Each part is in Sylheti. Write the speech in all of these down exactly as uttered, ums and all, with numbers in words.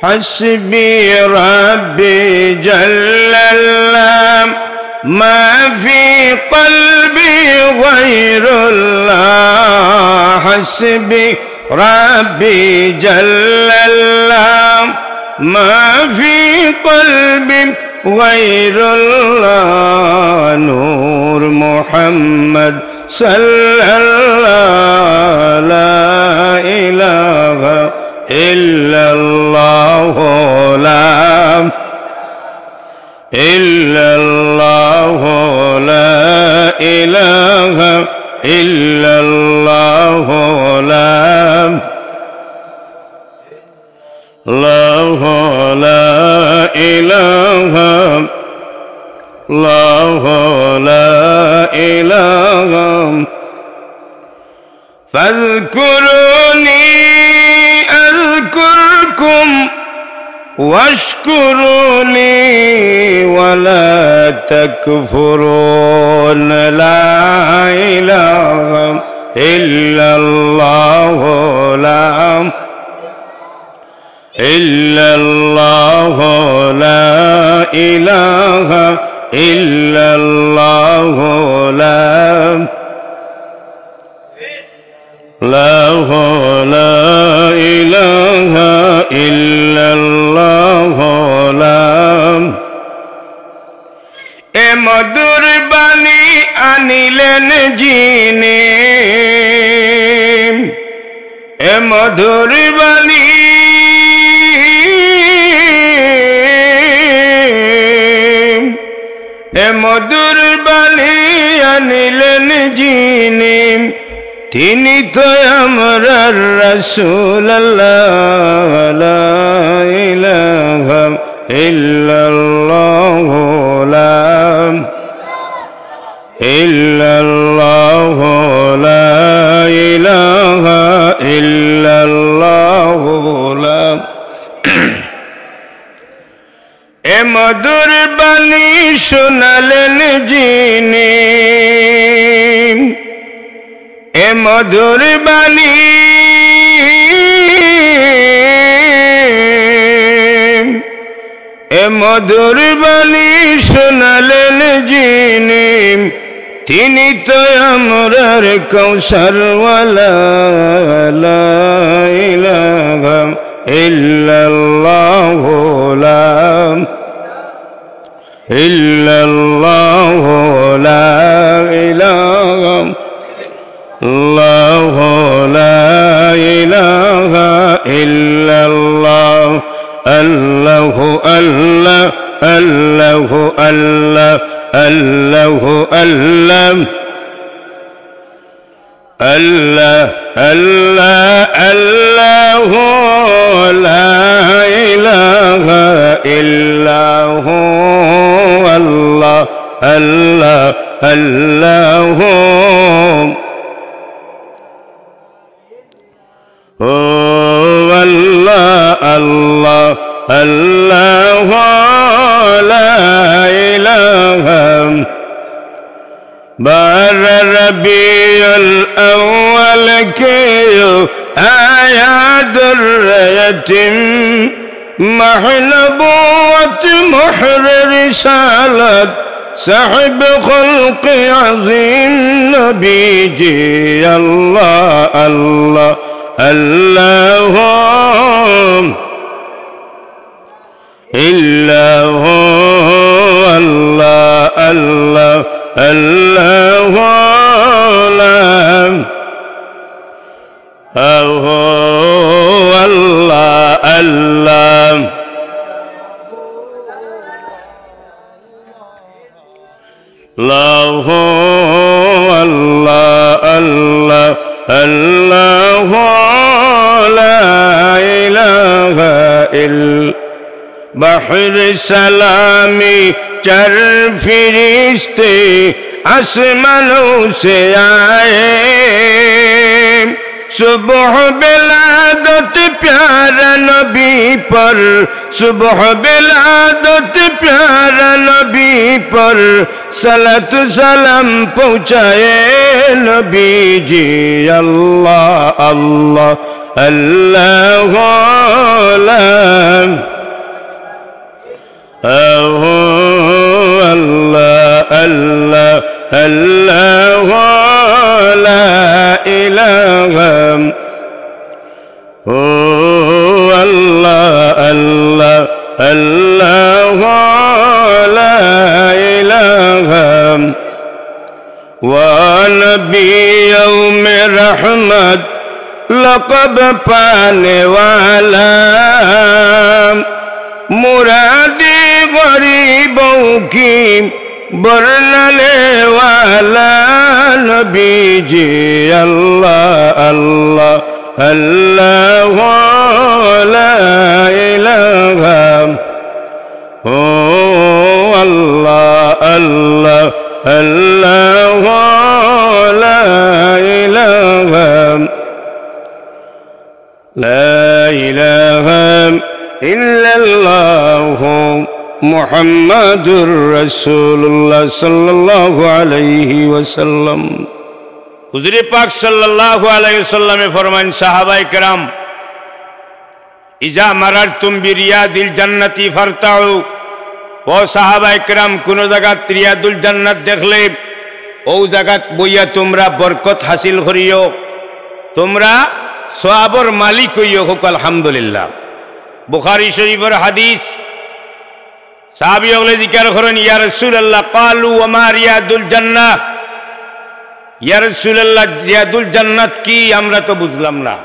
حسبي ربي جل الله، ما في قلبي غير الله. حسبي ربي جل الله، ما في قلبي غير الله. نور محمد صلى الله، لا إله إلا الله، لا إلا الله، لا إله إلا الله، لا، لا، لا إله، لا، لا إله. فاذكروني أذكركم واشكروا لي ولا تكفرون. لا إله إلا الله، لا إلا الله، لا إله إلا الله، لا، لا، لا إله إلا الله، لا। এ মধুর বাণী আনিলেন যিনি, এ মধুর বাণী, এ মধুর বাণী আনিলেন যিনি, তিনি তো আমরার রাসূল আল্লাহ। লা ইলাহা ইল্লাল্লাহু, লা ইলাহা ইল্লাল্লাহু, লা ইলাহা ইল্লাল্লাহু, লা। এ মধুর বাণী শোনালেন যিনি, এ মধুর বাণী, এ মধুর বাণী শোনালেন যিনি, তিনি তো আমরার কাউসারওয়ালা। লা ইলাহা ইল্লাল্লাহু, লা ইল্লাল্লাহু, লা ইলাহা ইল্লাল্লাহু, লা ইলাহা ইল্লাল্লাহু। আল্লাহু আল্লাহ, আল্লাহু আল্লাহ, আল্লাহু আল্লাহ। আল্লাহ, আল্লাহ, আল্লাহু, লা ইলাহা ইল্লাহু, আল্লাহ, আল্লাহ, আল্লাহু। ও আল্লাহ, আল্লাহ, আল্লাহু, লা ইলাহা বারো রবিউল আউয়াল কে আয়া দুররে ইতিম, মাহ নবুয়ত মোহরে রিসালত, সাহেব খলক আজিম নবীজি। আল্লাহ, আল্লাহ, আল্লাহু ইল্লাহু, আল্লাহ, আল্লাহ, আল্লাহু লা ইলাহু, আল্লাহ, আল্লাহ। আল্লাহু আল্লাহ, আল্লাহ, আল্লাহু লা ইলাহা ইল্লা। বাহরে সালামি চার ফিরিস্তে আসমানও সে আয়ে। সুবহ বেলাদত প্যারা নবী পর, সুবহ বেলাদত প্যারা নবী পর, সালাত সালাম পৌঁছায়ে নবীজি। আল্লাহ আল্লাহ, الله لا الله الله الله لا إله هو الله الله الله لا إله ও নবী, ইয়াউমে রহমত লকব পানে ওয়ালা, মুরাদি গরিব কি বরনানে ওয়ালা নবীজি। আল্লাহ আল্লাহ আল্লাহ লা ইলাহা ও আল্লাহ আল্লাহ আল্লাহ লা ইলাহা লা ইলাহা ইল্লাল্লাহ মুহাম্মাদুর রাসূলুল্লাহ সাল্লাল্লাহু আলাইহি ওয়াসাল্লাম। হুজুরে পাক সাল্লাল্লাহু আলাইহি ওয়াসাল্লামে ফরমাইন, সাহাবায়ে কেরাম, ইজা মারারতুম বিরিয়াদিল জান্নাতি ফারতাউ। ও সাহাবায়ে কেরাম, কুনু জাগাত রিয়াদুল জান্নাত দেখলে অউ জাগাত বইয়া তুমরা বরকত হাসিল করিও, তুমরা সওয়াবর মালিক অইও। কউক্কা আলহামদুলিল্লাহ। বুখারী শরীফর হাদিস। সাহাবী অকলে জিকার করইন, ইয়া রাসূলুল্লাহ, ক্বালু ওয়া মা রিয়াদুল জান্নাহ। ইয়া রাসূলুল্লাহ, রিয়াদুল জান্নাত কি? আমরা তো বুঝলাম না।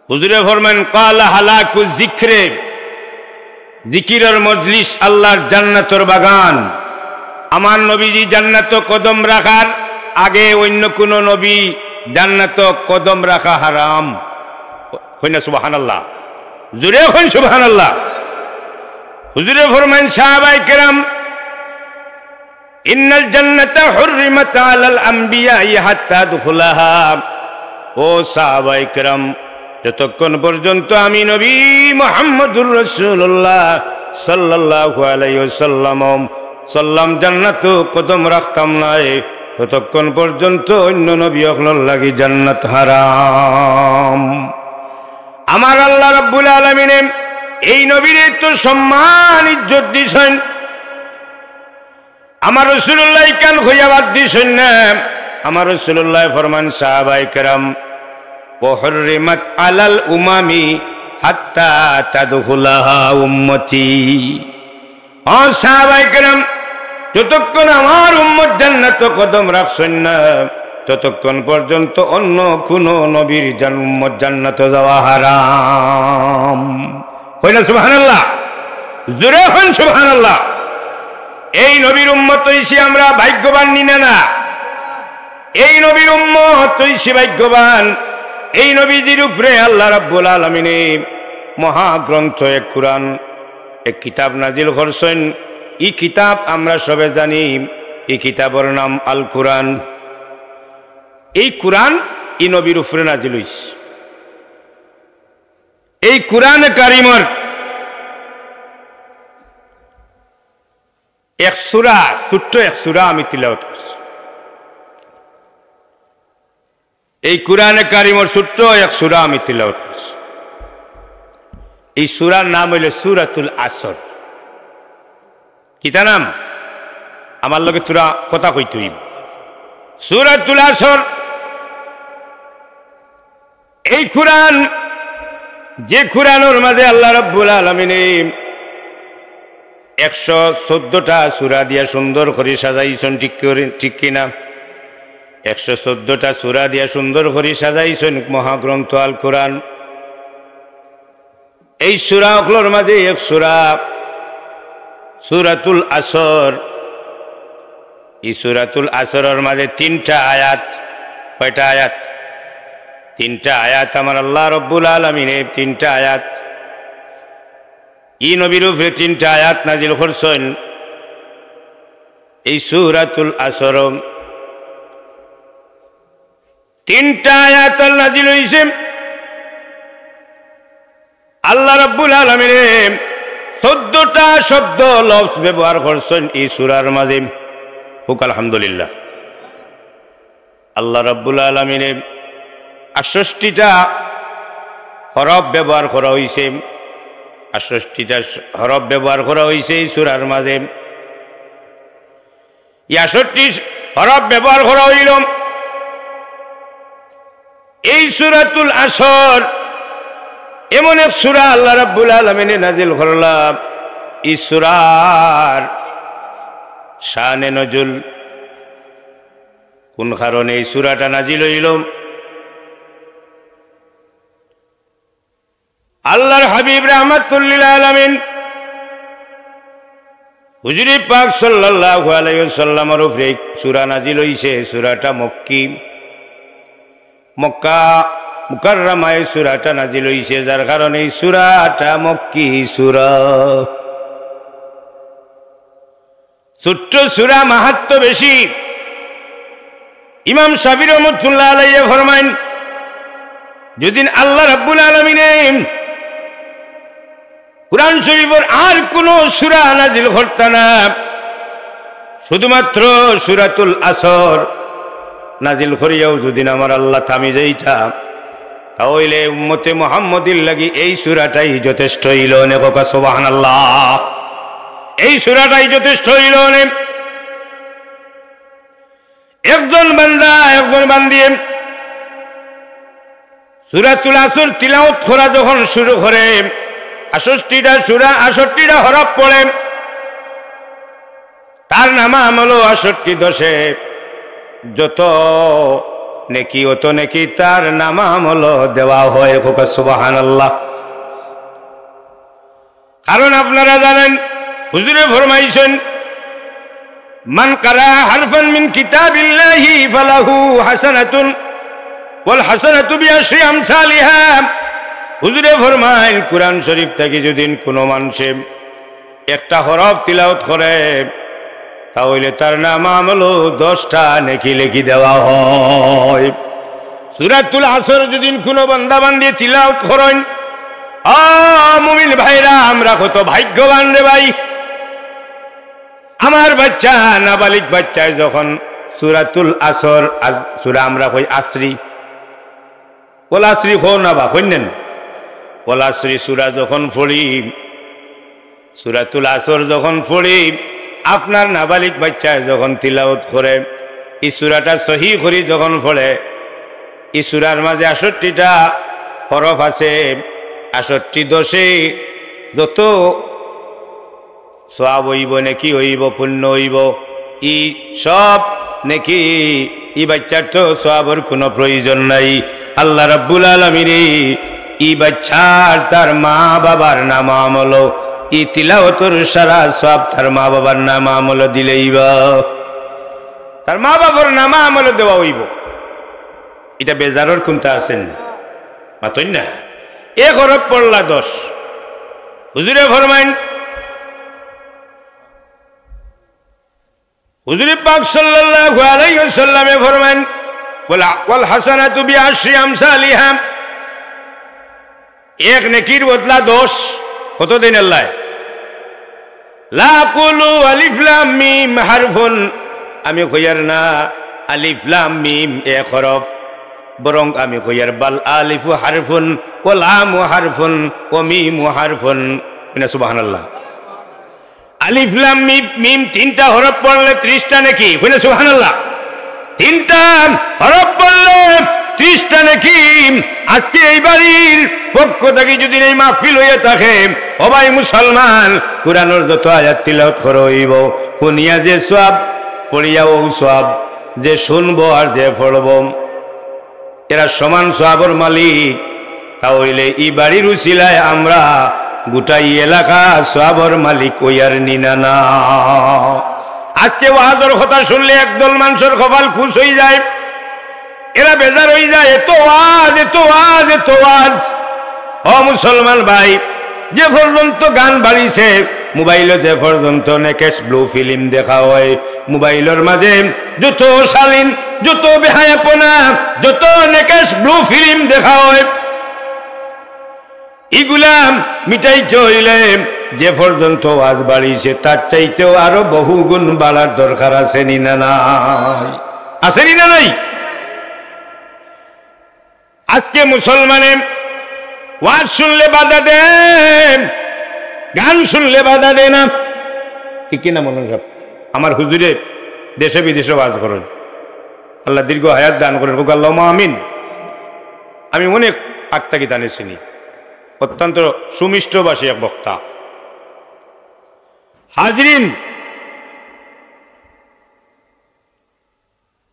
হুজুরে ফরমাইন, ক্বালা হালাকু যিকরে, জিকিরর মজলিস আল্লাহর জান্নাতর বাগান। আমার নবীজি জান্নাতো কদম রাখার আগে অইন্য কুনু নবী জান্নাতো কদম রাখা হারাম। কইন না সুবহানাল্লাহ, জোরে কইন সুবহানাল্লাহ। হুজুরে ফরমাইন, সাহাবায়ে কেরাম, ইন্নাল জান্নাতা হুররিমাত আলাল আম্বিয়াই হাত্তা আদখুলাহা। ও সাহাবায়ে কেরাম, যতক্ষণ পর্যন্ত আমি নবী মুহাম্মদুর রাসূলুল্লাহ সাল্লাল্লাহু আলাইহি ওয়াসাল্লাম সাল্লাম জান্নাতো কদম রাখতাম নায়, ততক্ষণ পর্যন্ত অইন্য নবী অকলর লাগি জান্নাত হারাম। আমার আল্লাহ রাব্বুল আলামিনে এই নবীরে তো সম্মান ইজ্জত দিছইন। আমার রাসূলুল্লাহ ইখান কইয়া বাদ দিছইন না। আমার রাসূলুল্লায় ফরমাইন, সাহাবায়ে কেরাম, ওয়া হুররিমাত আলাল উমামি হাত্তা তাদখুলাহা উম্মতি। ও সাহাবায়ে কেরাম, যতক্ষণ আমার উম্মত জান্নাতো কদম রাখছইন না, ততক্ষণ পর্যন্ত অন্য কুনু নবীর জান-, উম্মত জান্নাতো যাওয়া হারাম। কইন না সুবহানাল্লাহ, জোরে কইন সুবহানাল্লাহ। এই নবীর উম্মত অইছি আমরা, ভাগ্যবান নি না? এই নবীর উম্মত অইছি ভাগ্যবান। এই নবীজির উপরে আল্লাহ রাব্বুল আলামিনে মহাগ্রন্থ এক কুরআন, এক কিতাব নাজিল করছইন। ই কিতাব আমরা সবে জানি, ই কিতাবর নাম আল কুরআন। এই কুরআন ই নবীর উপরে নাজিল অইছে। এই কুরআনে কারিমর এক সূরা, ছোট্ট এক সূরা আমি তিলাওয়াত করছি। এই কুরআনে কারিমর ছোট্ট এক সূরা আমি তিলাওয়াত করছি। এই সূরার নাম অইলো সূরাতুল আসর। কিতা নাম? আমার লগে থুড়া কথা কইতে অইবো। সূরাতুল আসর। এই কুরআন, যে কুরআনর মাঝে আল্লাহ রাব্বুল আলামিনে একশো চৌদ্দটা সূরা দিয়া সুন্দর করি সাজাইছইন, ঠিক করি, ঠিক কি না? একশো চৌদ্দটা সূরা দিয়া সুন্দর করি সাজাইছইন মহাগ্রন্থ আল কুরআন। এই সূরা অকলর মাঝে এক সূরা সূরাতুল আসর। ই সূরাতুল আসরর মাঝে তিনটা আয়াত। কয়টা আয়াত? তিনটা আয়াত। আমার আল্লাহ রাব্বুল আলামিনে তিনটা আয়াত, ই নবীর উপরে তিনটা আয়াত নাজিল করছইন। এই সূরাতুল আসর তিনটা আয়াত নাজিল অইছে। আল্লাহ রাব্বুল আলামিনে চৌদ্দটা শব্দ, লফজ ব্যবহার করছইন ই সূরার মাঝে। কউক্কা আলহামদুলিল্লাহ। আল্লাহ রাব্বুল আলামিনে আটষট্টিটা হরফ ব্যবহার করা অইছে, আটষট্টিটা হরফ ব্যবহার করা অইছে এই সূরার মাঝে। এই আটষট্টি হরফ ব্যবহার করা অইলো। এই সূরাতুল আসর এমন এক সূরা আল্লাহ রাব্বুল আলামিনে নাজিল করলা। এই সূরার শানে নজুল, কোন কারণে এই সূরাটা নাজিল অইলো? আল্লাহর হাবিব রাহমাতুল লিল আলামিন হুজুরে পাক সাল্লাল্লাহু আলাইহি ওয়াসাল্লামর উপরে এই সূরা নাজিল অইছে। সূরাটা মক্কি, মক্কা মুকাররমায় সূরাটা নাজিল অইছে, যার কারণে এই সূরাটা মক্কি সূরা। ছোট্ট সূরা, মাহাত্ম্য বেশি। ইমাম শাফি রহমতুল্লাহ আলাইহি ফরমাইন, যদিন আল্লাহ রাব্বুল আলামিনে কোরআন শরীফর আর কোনো সূরা নাজিল করতা না, শুধুমাত্র সূরাতুল আসর নাজিল করিয়াও যদিন আমার আল্লাহ থামি যাইতা, তা অইলে উম্মতে মুহাম্মদীর লাগি এই সূরাটাই যথেষ্ট অইলো নে। কউক্কা সুবহানাল্লাহ। এই সূরাটাই যথেষ্ট অইলো নে। একজন বান্দা, একজন বান্দিয়ে সূরাতুল আসর তিলাওয়াত করা যখন শুরু করে, আটষট্টিটা সূরা, আটষট্টিটা হরফ পড়ে, তার নামা আমলো আটষট্টি দশে যত নেকি, অত নেকি তার নামা আমলো দেওয়া হয়। কউক্কা সুবহানাল্লাহ। কারণ আপনারা জানেন, হুজুরে ফরমাইছেন, "মান কারা হারফান মিন কিতাবিল্লাহি ফালাহু হাসানাতুন ওয়াল হাসানাতু বিআশরি আমসালিহা।" হুজুরে ফরমাইন, কোরআন শরীফ থাকি যদিন কোনো মানষে একটা হরফ তিলাওয়াত করে, তা অইলে তার নামা আমলো দশটা নেকি লেখি দেওয়া হয়। সূরাতুল আসর যদিন কোনো বান্দা বান্দি তিলাওয়াত করইন, আ মুমিন ভাইরা, আমরা কত ভাগ্যবান রে ভাই। আমার বাচ্চা, নাবালিগ বাচ্চায় যখন সূরাতুল আসর, আজ-, সূরা আমরা কই আসরি, ওয়াল আসরি কও না বা, কইন না নি? ওয়াল আসরি সূরা যখন পড়ি, সূরাতুল আসর যখন পড়ি, আপনার নাবালিগ বাচ্চায় যখন তিলাওয়াত করে, ই সূরাটা সহি করি যখন পড়ে, ই সূরার মাঝে আটষট্টিটা হরফ আছে, আটষট্টি দশে যত সওয়াব অইবো, নেকি অইবো, পুণ্য অইবো, ই সব নেকি, ই বাচ্চার তো সওয়াবর কোনো প্রয়োজন নাই। আল্লাহ রাব্বুল আলামিনে ই বাচ্চার তার মা বাবার নামা আমলো, ই তিলাওয়াতর সারা সওয়াব তার মা বাবার নামা আমলো দিলাইবা। তার মা বাবার নামা আমলো দেওয়া অইবো। ইটা বেজারর কুন্তা আছে নি? মাতইন না। এক হরফ পড়লা দশ। হুজুরে ফরমাইন, হুজুরে পাক সাল্লাল্লাহু আলাইহি ওয়াসাল্লামে ফরমাইন, "ওয়াল, ওয়াল হাসানাতু বিআশরি আমসালিহা।" এক নেকির বদলা দশ। কত দেইন আল্লায়? লা আকুলু আলিফ লাম মিম হারফুন, আমি কইয়ার না আলিফ লাম মিম এক হরফ, বরং আমি কইয়ার বাল আলিফু হারফুন, ওয়াল লামু হারফুন, ওয়া মিমু হারফুন। কইন না সুবহানাল্লাহ। আলিফ লাম মিম, মিম তিনটা হরফ পড়লে ত্রিশটা নেকি। কইন না সুবহানাল্লাহ। তিনটা হরফ পড়লে ত্রিশটা নেকি। আজকে এই বাড়ির পক্ষ থাকি যদিন এই মাহফিল অইয়া থাকে, ও ভাই মুসলমান, কোরআনর যত আয়াত তিলাওয়াত করা অইবো, হুনিয়া যে সওয়াব, পড়িয়াও সওয়াব, যে শুনবো আর যে পড়বো, এরা সমান সওয়াবর মালিক। তা অইলে ই বাড়ির উসিলায় আমরা গোটা ই এলাকা সওয়াবর মালিক অইয়ার নি না না। আজকে ওয়াজর কথা শুনলে একদল মানষর কপাল খুশ অইযায়, এরা বেজার অইযায়, এত ওয়াজ, এত ওয়াজ, এত ওয়াজ। ও মুসলমান ভাই, যে পর্যন্ত গান বাড়িছে, মোবাইলো যে পর্যন্ত নেকেশ ব্লু ফিল্ম দেখা হয়, মোবাইলর মাঝে যত শালীন, যত বেহায়াপনা, যত নেকেশ ব্লু ফিল্ম দেখা হয়, ইগুলা মিটাইতে অইলে যে পর্যন্ত ওয়াজ বাড়িছে, তার চাইতেও আরো বহুগুণ বাড়ার দরকার আছে নি না নাই? আছে নি না নাই? আজকে মুসলমানে ওয়াজ শুনলে বাধা দেয়, গান শুনলে বাধা দেয় না, ঠিক কি না মৌলানা সাব? আমার হুজুরে দেশে বিদেশে ওয়াজ করেন, আল্লাহ দীর্ঘ হায়াত দান করেন, কউক্কা আল্লাহুম্মা আমিন। আমি অনেক আগ থাকি তানে চিনি, অত্যন্ত সুমিষ্ট ভাষী এক বক্তা। হাজিরিন,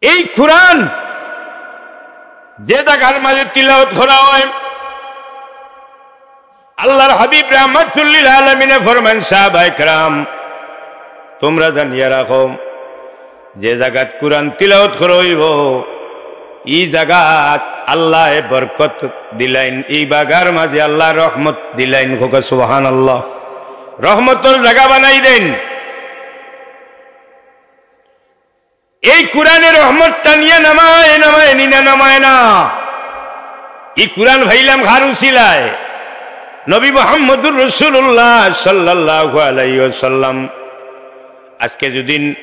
এই কোরআন যে জাগার মাঝে তিলাওয়াত করা হয়, আল্লাহর হাবিব রাহমাতুল লিল আলামিনে ফরমাইন, সাহাবায়ে কেরাম, তুমরা জানিয়া রাখো, যে জাগাত কোরআন তিলাওয়াত করা অইবো, ই জাগাত আল্লায় বরকত দিলাইন, ই জাগার মাঝে আল্লায় রহমত দিলাইন। কউক্কা সুবহানাল্লাহ। রহমতর জাগা বানাই দেইন। এই কোরআনে রহমত টানিয়া নামায়, নামায় নি না, নামায় না। ই কোরআন পাইলাম কার উসিলায়? নবী মুহাম্মদুর রাসূলুল্লাহ সাল্লাল্লাহু আলাইহি ওয়াসাল্লাম। আজকে যুদিন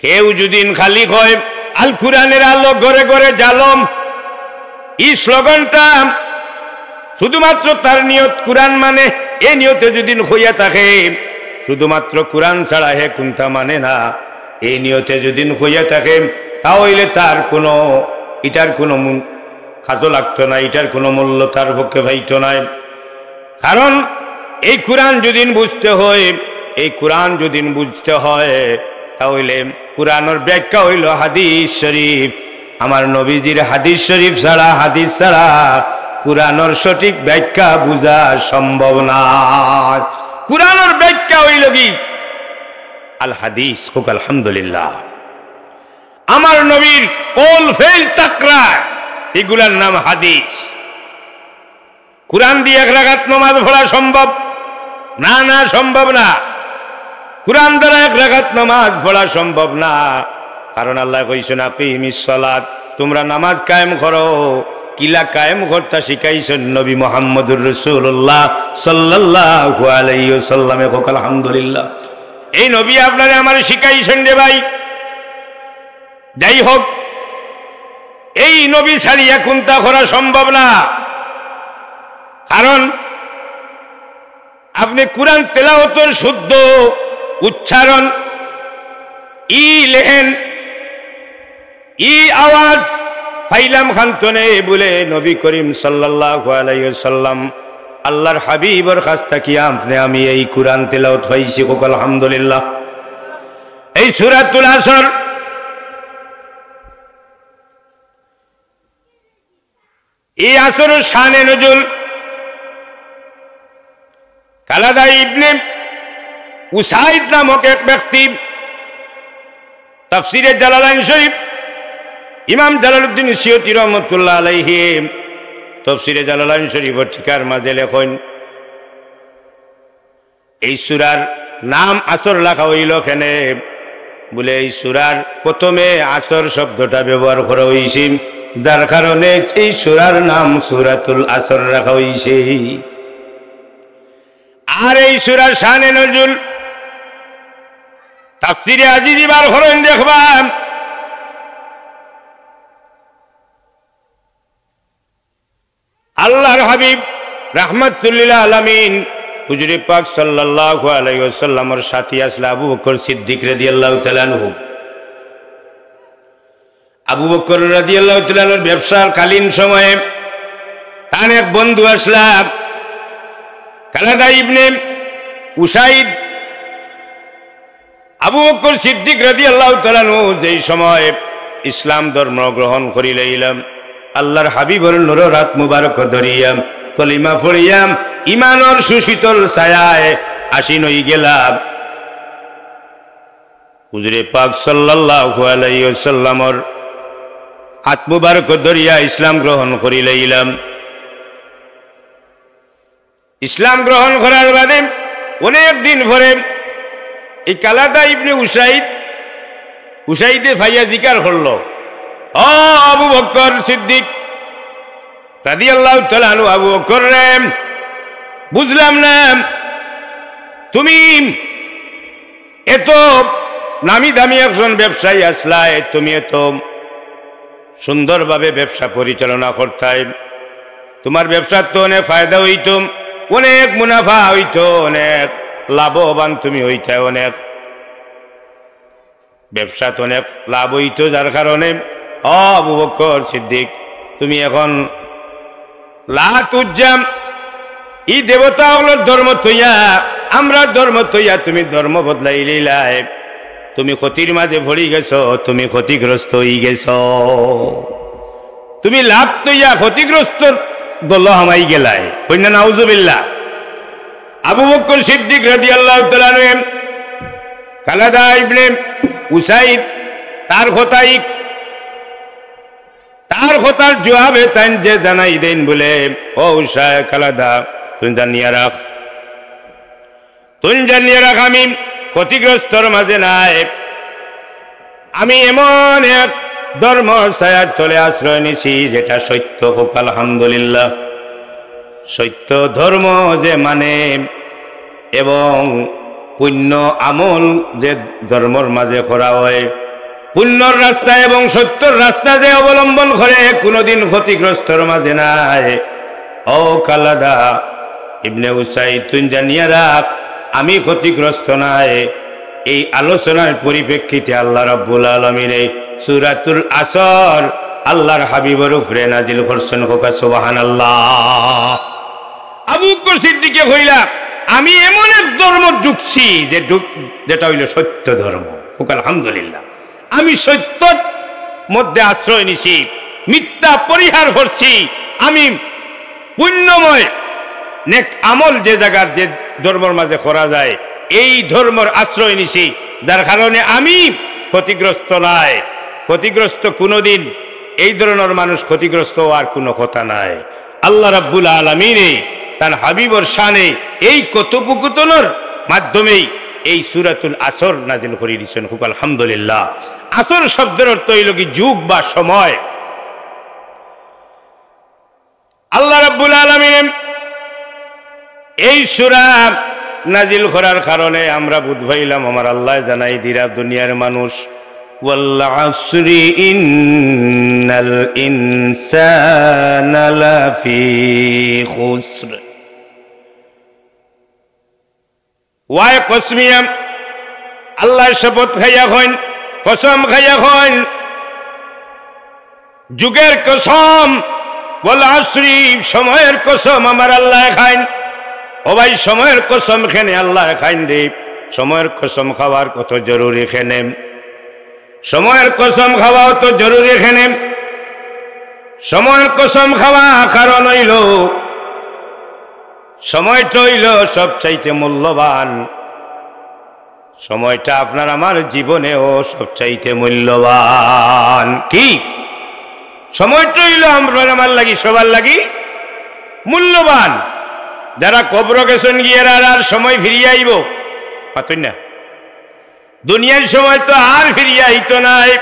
কেউ যুদিন খালি কয়, "আল কোরআনের আলো ঘরে ঘরে জ্বালো", ই স্লোগানটা শুধুমাত্র তার নিয়ত কোরআন মানে, এ নিয়তে যুদিন কইয়া থাকে, শুধুমাত্র কোরআন ছাড়া হে কুন্তা মানে না, এই নিয়তে যুদিন কইয়া থাকে, তা অইলে তার কোনো, ইটার কোনো মূল কাজো লাগতো না, ইটার কোনো মূল্য তার পক্ষে পাইতো নায়। কারণ এই কোরআন যুদিন বুঝতে হয়, এই কোরআন যুদিন বুঝতে হয়, তা অইলে কোরআনর ব্যাখ্যা অইলো হাদিস শরীফ। আমার নবীজির হাদিস শরীফ ছাড়া, হাদিস ছাড়া কোরআনর সঠিক ব্যাখ্যা বুঝা সম্ভব না। কোরআনর ব্যাখ্যা অইলো কি? আল হাদিস। কউক্কা আলহামদুলিল্লাহ। আমার নবীর কওল, ফেইল, তাকরার, ইগুলার নাম হাদিস। কোরআন দিয়া এক রাকাত নামাজ পড়া সম্ভব? না, না, সম্ভব না। কোরআন দ্বারা এক রাকাত নামাজ পড়া সম্ভব না। কারণ আল্লায় কইছইন, "আকিমিস সালাত", তুমরা নামাজ কায়েম করো। কিলা কায়েম করতা শিখাইছইন নবী মুহাম্মদুর রাসূলুল্লাহ সাল্লাল্লাহু আলাইহি ওয়াসাল্লামে। কউক্কা আলহামদুলিল্লাহ। এই নবী আপনারে আমারে শিখাইছইন রে ভাই। যাই হোক, এই নবী ছাড়িয়া কুন্তা করা সম্ভব না। কারণ আপনে কোরআন তেলাওয়াতর শুদ্ধ উচ্চারণ, ই লেহেন, ই আওয়াজ পাইলাম কার তনে বুলে নবী করিম সাল্লাল্লাহু আলাইহি ওয়াসাল্লাম, আল্লাহর হাবিবর কাছ থাকিয়া আপনে আমি এই কোরআন তেলাওয়াত পাইছি। কউক্কা আলহামদুলিল্লাহ। এই সূরাতুল আসর, এই আসরর শানে নজুল, কালাদা ইবনে উসাইদ নামক এক ব্যক্তি তাফসিরে জালালাইন শরীফ, ইমাম জালালউদ্দিন সিয়ুতি রহমতুল্লাহ আলাইহি তাফসিরে জালালাইন শরীফর টিকার মাঝে লেখইন, এই সূরার নাম আসর রাখা অইলো কেনে? বুলে, এই সূরার প্রথমে আসর শব্দটা ব্যবহার করা অইছে, যার কারণে এই সূরার নাম সূরাতুল আসর রাখা অইছে। আর এই সূরার শানে নজুল তাফসিরে আজিজি বার করইন দেখবা, আল্লাহর হাবিব রাহমাতুল লিল আলামিন হুজুরে পাক সাল্লাল্লাহু আলাইহি ওয়াসাল্লামর সাথী আছলা আবু বকর সিদ্দিক রাদিয়াল্লাহু তাআলা আনহু। আবু বকর রাদিয়াল্লাহু তাআলা আনহুর ব্যবসার কালীন সময়ে তান এক বন্ধু আছলা কালাদা ইবনে উসাইদ। আবু বকর সিদ্দিক রাদিয়াল্লাহু তাআলা আনহু যেই সময় ইসলাম ধর্ম গ্রহণ করিলাইলা, আল্লাহর হাবিবর নূরর আত মুবারক ধরিয়া, কলিমা পড়িয়া, ইমানর সুশীতল ছায়ায় আসীন অইগেলা। হুজুরে পাক সাল্লাল্লাহু আলাইহি ওয়াসাল্লামর আত মুবারক ধরিয়া ইসলাম গ্রহণ করিলাইলা। ইসলাম গ্রহণ করার বাদে অনেক দিন পরে এই কালাদা ইবনে উসাইদ, উসাইদে পাইয়া জিকার করলো, "ও আবু বকর সিদ্দিক রাদিয়াল্লাহু তাআলা আনহু, আবু বকর রে, বুঝলাম না, তুমি এত নামি দামি একজন ব্যবসায়ী আছলায়, তুমি এত সুন্দরভাবে ব্যবসা পরিচালনা করতায়, তুমার ব্যবসাত তো অনেক ফায়দা অইতো, অনেক মুনাফা অইতো, অনেক লাভবান তুমি অইতায়, অনেক ব্যবসাত অনেক লাভ অইতো, যার কারণে, ও আবু বকর সিদ্দিক, তুমি এখন লাত উজ্জা, ই দেবতা অকলর ধর্ম থইয়া, আমরার ধর্ম থইয়া তুমি ধর্ম বদলাইলিলায়। তুমি ক্ষতির মাঝে পড়ি গেছো, তুমি ক্ষতিগ্রস্ত অই গেছো। তুমি লাত থইয়া ক্ষতিগ্রস্তর দলো হামাই গেলায়। কইন না নাউজুবিল্লাহ। আবু বকর সিদ্দিক রাদিয়াল্লাহু তাআলা আনহু, কালাদা ইবনে উসাইদ, তার কথাই, তার কথার জবাবে তাইন যে জানাই দেইন বুলে, "ও উসাইদ, কালাদা, তুই জানিয়া রাখ, তুই জানিয়া রাখ, আমি ক্ষতিগ্রস্তর মাঝে নাই।" আমি এমন এক ধর্ম ছায়ার তলে আশ্রয় নিছি, যেটা সত্য। কউক্কা আলহামদুলিল্লাহ। সত্য ধর্ম যে মানে এবং পুণ্য আমল যে ধর্মর মাঝে করা হয়, পুণ্যর রাস্তা এবং সত্যর রাস্তা যে অবলম্বন করে, কোনোদিন ক্ষতিগ্রস্তর মাঝে নাই। ও কালাদা ইবনে উসাইদ, তুই জানিয়া রাখ, আমি ক্ষতিগ্রস্ত নাই। এই আলোচনার পরিপ্রেক্ষিতে আল্লাহ রাব্বুল আলামিনে সূরাতুল আসর আল্লাহর হাবিবর উপরে নাজিল করছেন। কউক্কা সুবহানাল্লাহ। আবু বকর সিদ্দিকে কইলা, "আমি এমন এক ধর্ম ঢুকছি যে ঢুক-, যেটা অইলো সত্য ধর্ম।" কউক্কা আলহামদুলিল্লাহ। আমি সত্যর মধ্যে আশ্রয় নিছি, মিথ্যা পরিহার করছি। আমি পুণ্যময় নেক আমল যে জাগার, যে ধর্মর মাঝে করা যায়, এই ধর্মর আশ্রয় নিছি, যার কারণে আমি ক্ষতিগ্রস্ত নাই। ক্ষতিগ্রস্ত কোনোদিন, এই ধরনের মানুষ ক্ষতিগ্রস্ত অওয়ার কোনো কথা নাই। আল্লাহ রাব্বুল আলামিনে তার হাবিবর শানে এই কথোপকথনর মাধ্যমেই এই সূরাতুল আসর নাজিল করি দিছেন। কউক্কা আলহামদুলিল্লাহ। আসর শব্দর অর্থ অইলো কি? যুগ বা সময়। আল্লাহ রাব্বুল আলামিনে এই সূরা নাজিল করার কারণে আমরা বুঝ পাইলাম, আমার আল্লায় জানাই দিরা দুনিয়ার মানুষ, "ওয়াল আসরি ইন্নাল ইনসানা লাফি খুসর।" ওয়ায়ে কসমিয়া, আল্লায় শপথ খাইয়া কইন, কসম খাইয়া কইন, যুগর কসম, ওয়াল আসরি, সময়র কসম আমার আল্লায় খাইন। ও ভাই, সময়র কসম কেনে আল্লায় খাইন রে? সময়র কসম খাওয়ার কত জরুরি কেনে? সময়র কসম খাওয়া অত জরুরি কেনে? সময়র কসম খাওয়া কারণ অইলো, সময়টা অইলো সবচাইতে মূল্যবান। সময়টা আপনার আমার জীবনেও সবচাইতে মূল্যবান। কি? সময়টা অইলো আপনার আমার লাগি, সবার লাগি মূল্যবান। যারা কবরো গেছইন গিয়া, এরার আর সময় ফিরিয়া আইবো? মাতইন না। দুনিয়ার সময় তো আর ফিরিয়া আইতো নায়।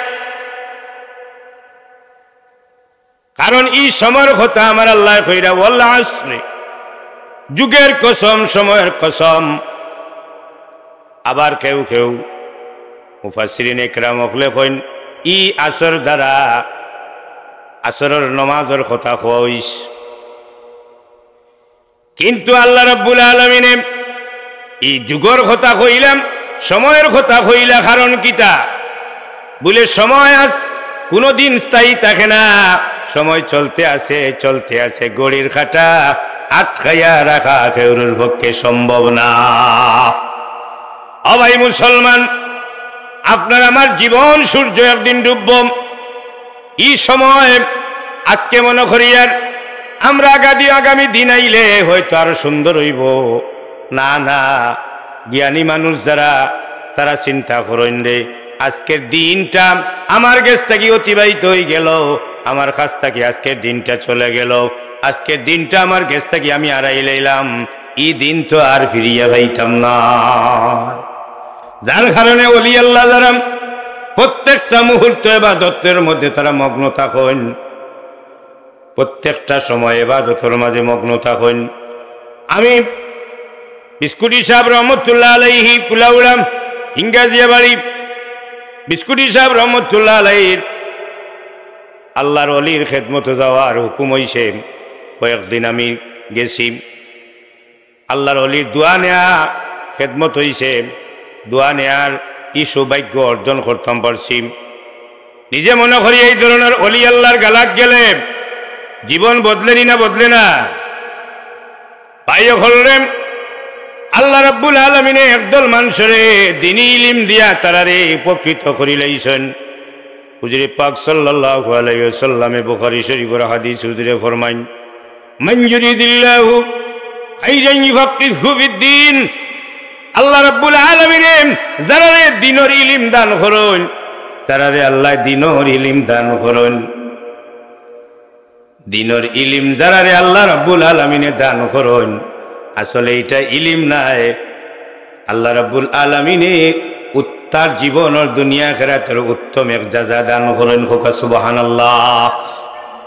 কারণ ই সময়র কথা আমার আল্লায় কইরা, "ওয়াল আসরি", যুগর কসম, সময়র কসম। আবার কেউ কেউ মুফাসসিরিন একরাম অকলে কইন, ই আসর দ্বারা আসরর নমাজর কথা কওয়া অইছে। কিন্তু আল্লাহ রাব্বুল আলামিনে ই যুগর কথা কইলা, সময়র কথা কইলা, কারণ কিতা? বুলে সময় আজ কুনুদিন স্থায়ী থাকে না, সময় চলতে আছে, চলতে আছে, ঘড়ির কাটা আটকাইয়া রাখা কেউরুর পক্ষে সম্ভব না। ও ভাই মুসলমান, আপনার আমার জীবন সূর্য একদিন ডুববো। ই সময় আজকে মনো করিয়ার আমরা আগামী, আগামী দিন আইলে হয়তো আরো সুন্দর অইবো। না, না, জ্ঞানী মানুষ যারা, তারা চিন্তা করইন রে, আজকের দিনটা আমার গেছ থাকি অতিবাহিত অইগেলো, আমার কাছ থাকি আজকের দিনটা চলে গেলো, আজকের দিনটা আমার গেছ থাকি আমি হারাইলাইলাম, ই দিন তো আর ফিরিয়া পাইতাম না। যার কারণে অলি আল্লাহ যারা প্রত্যেকটা মুহূর্ত ইবাদতের মধ্যে তারা মগ্ন থাকইন, প্রত্যেকটা সময় ইবাদতের মাঝে মগ্ন থাকইন। আমি বিস্কুটি সাহেব রহমতুল্লাহ আলাইহি কুলাউড়া, হিঙ্গাজিয়া বাড়ি, বিস্কুটি সাহেব রহমতুল্লাহ আলাইহির আল্লাহর অলির খেদমতো যাওয়ার হুকুম অইছে। কয়েকদিন আমি গেছি, আল্লাহর অলির দোয়া নেয়া খেদমত অইছে, দোয়া নেয়ার ই সৌভাগ্য অর্জন করতাম পারছি। নিজে মনে করি এই ধরনের অলি আল্লাহর গালাত গেলে জীবন বদলে নি না বদলে না? ভাই অকলরে, আল্লাহ রাব্বুল আলামিনে একদল মানষরে দিনি ইলিম দিয়া তারারে উপকৃত করিলাইছইন। হুজুরে পাক সাল্লাল্লাহু আলাইহি ওয়াসাল্লামে বুখারী শরীফর হাদিস হুজুরে ফরমাইন, "মান ইউরিদিল্লাহু খাইরান ইউফাক্কিহু ফিদ্দীন।" আল্লাহ রাব্বুল আলামিনে যারারে দিনর ইলিম দান করইন, যারারে আল্লাহ দিনর ইলিম দান করইন, দিনর ইলিম যারারে আল্লাহ রাব্বুল আলামিনে দান করইন, আসলে ইটা ইলিম নায়। আল্লাহ রাব্বুল আলামিনে উত্তর জীবনর দুনিয়া আখিরাতর উত্তম এক জাযা দান করইন। কউক্কা সুবহানাল্লাহ।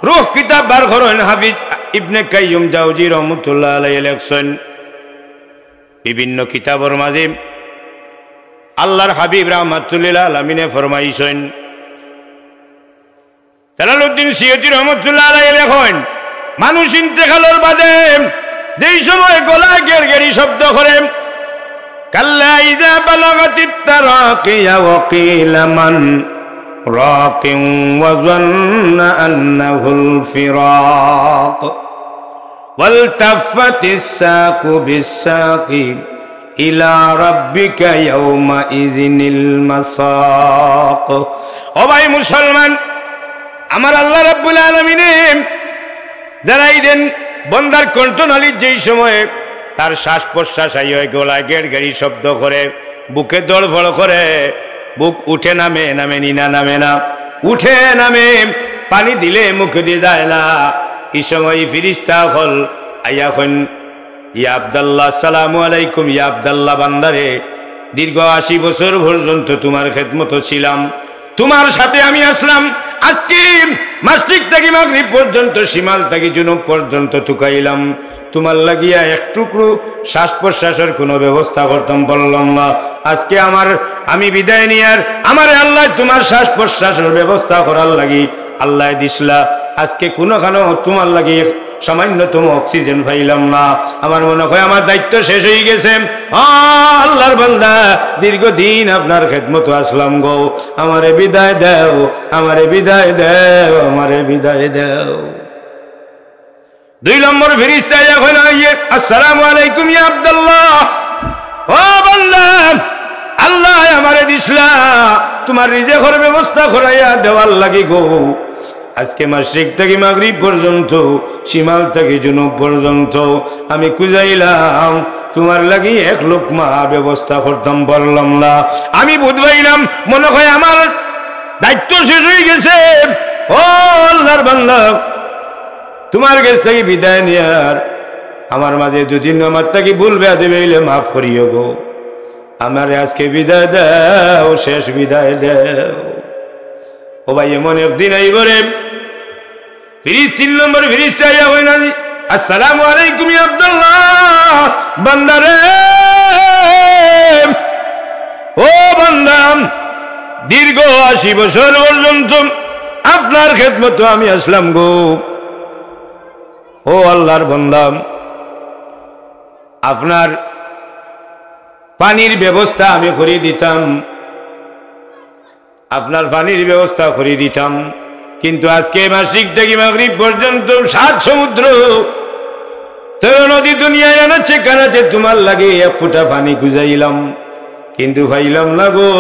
রূহ কিতাব বার করইন হাফিজ ইবনে কাইয়্যিম জাওজি রহমতুল্লাহ আলাইহি লেখছইন, বিভিন্ন কিতাবর মাঝে আল্লাহর হাবিব রাহমাতুল্লিল আলামিনে ফরমাইছইন, জালালউদ্দিন সুয়ুতী রহমতুল্লাহ আলাইহি লেখইন, মানুষ ইন্তেকালর বাদে যেই সময় গলা গেড়গেড়ি শব্দ করে, "কাল্লা ইযা বালাগাতিত তারাকিয়া ওয়া কিলা মান রাকিন ওয়া যান্না আন্নাহুল ফিরাক।" ওয়ালতাফাতিস সাকু বিস সাকি ইলা রাব্বিকা ইয়াউমাইযিনিল মাসাক। ও ভাই মুসলমান, আমার আল্লাহ রাব্বুল আলামিনে যারা এই দিন বন্দার কণ্ঠনালীত যেই সময় তার শ্বাস প্রশ্বাস আইয়, গলা গেড়গেড়ি শব্দ করে, বুকে দড়ফড় করে, বুক উঠে নামে, নামে নি না নামে না, উঠে নামে, পানি দিলে মুখে দি যায় না। ই সময় ফিরিস্তা অকল আইয়া কইন, "ইয়া আব্দাল্লাহ, আসসালামু আলাইকুম, ইয়া আব্দাল্লাহ, বান্দারে, দীর্ঘ আশি বছর পর্যন্ত তুমার খেদমতো ছিলাম, তুমার সাথে আমি আছলাম, আজকে মাশরিক থাকি মাগরিব পর্যন্ত, শিমাল থাকি জুনুব পর্যন্ত তুকাইলাম, তুমার লাগিয়া এক টুকরো শ্বাস প্রশ্বাসর কুনু ব্যবস্থা করতাম পারলাম না। আজকে আমার, আমি বিদায় নিয়ার, আমারে আল্লায় তুমার শ্বাস প্রশ্বাসর ব্যবস্থা করার লাগি আল্লায় দিছলা। আজকে কুনুখানো তুমার লাগি সামান্যতম অক্সিজেন পাইলাম না। আমার মনে হয় আমার দায়িত্ব শেষ অইগেছে। আ, আল্লাহর বান্দা, দীর্ঘদিন আপনার খেদমতো আছলাম গো, আমারে বিদায় দেও, আমারে বিদায় দেও, আমারে বিদায় দেও।" দুই নম্বর ফিরিস্তা আইয়া কইন, "আসসালামু আলাইকুম ইয়া আব্দাল্লাহ, ও বান্দা, আল্লায় আমারে দিছলা তুমার রিজেকর ব্যবস্থা করাইয়া দেওয়ার লাগি গো। আজকে মাশরিক থাকি মাগরিব পর্যন্ত, শিমাল থাকি জুনুব পর্যন্ত আমি খুজাইলাম, তুমার লাগি এক লুকমা ব্যবস্থা করতাম পারলাম না। আমি বুঝ পাইলাম, মনে হয় আমার দায়িত্ব শেষ অইগেছে। ও আল্লাহর বান্দা, তুমার গেছ থাকি বিদায় নিয়ার, আমার মাঝে যুদি আমার থাকি ভুল বেয়াদবি অইলে মাফ করিও গো। আমারে আজকে বিদায় দেও, শেষ বিদায় দেও।" ও ভাই, এমন একদিন আইবো রে, ফিরিস-, তিন নম্বর ফিরিস্তা আইয়া কইন, "আসসালামু আলাইকুম ইয়া আব্দুল্লাহ, বান্দারে, ও বান্দা, দীর্ঘ আশি বছর পর্যন্ত আপনার খেদমতো আমি আছলাম গো। ও আল্লাহর বান্দা, আপনার পানির ব্যবস্থা আমি করি দিতাম, আপনার পানির ব্যবস্থা করি দিতাম, কিন্তু আজকে মাশরিক থাকি মাগরিব পর্যন্ত সাত সমুদ্র, তেরো নদী, দুনিয়ার আনাচে কানাচে তুমার লাগি এক ফুটা পানি খুজাইলাম, কিন্তু পাইলাম না গো।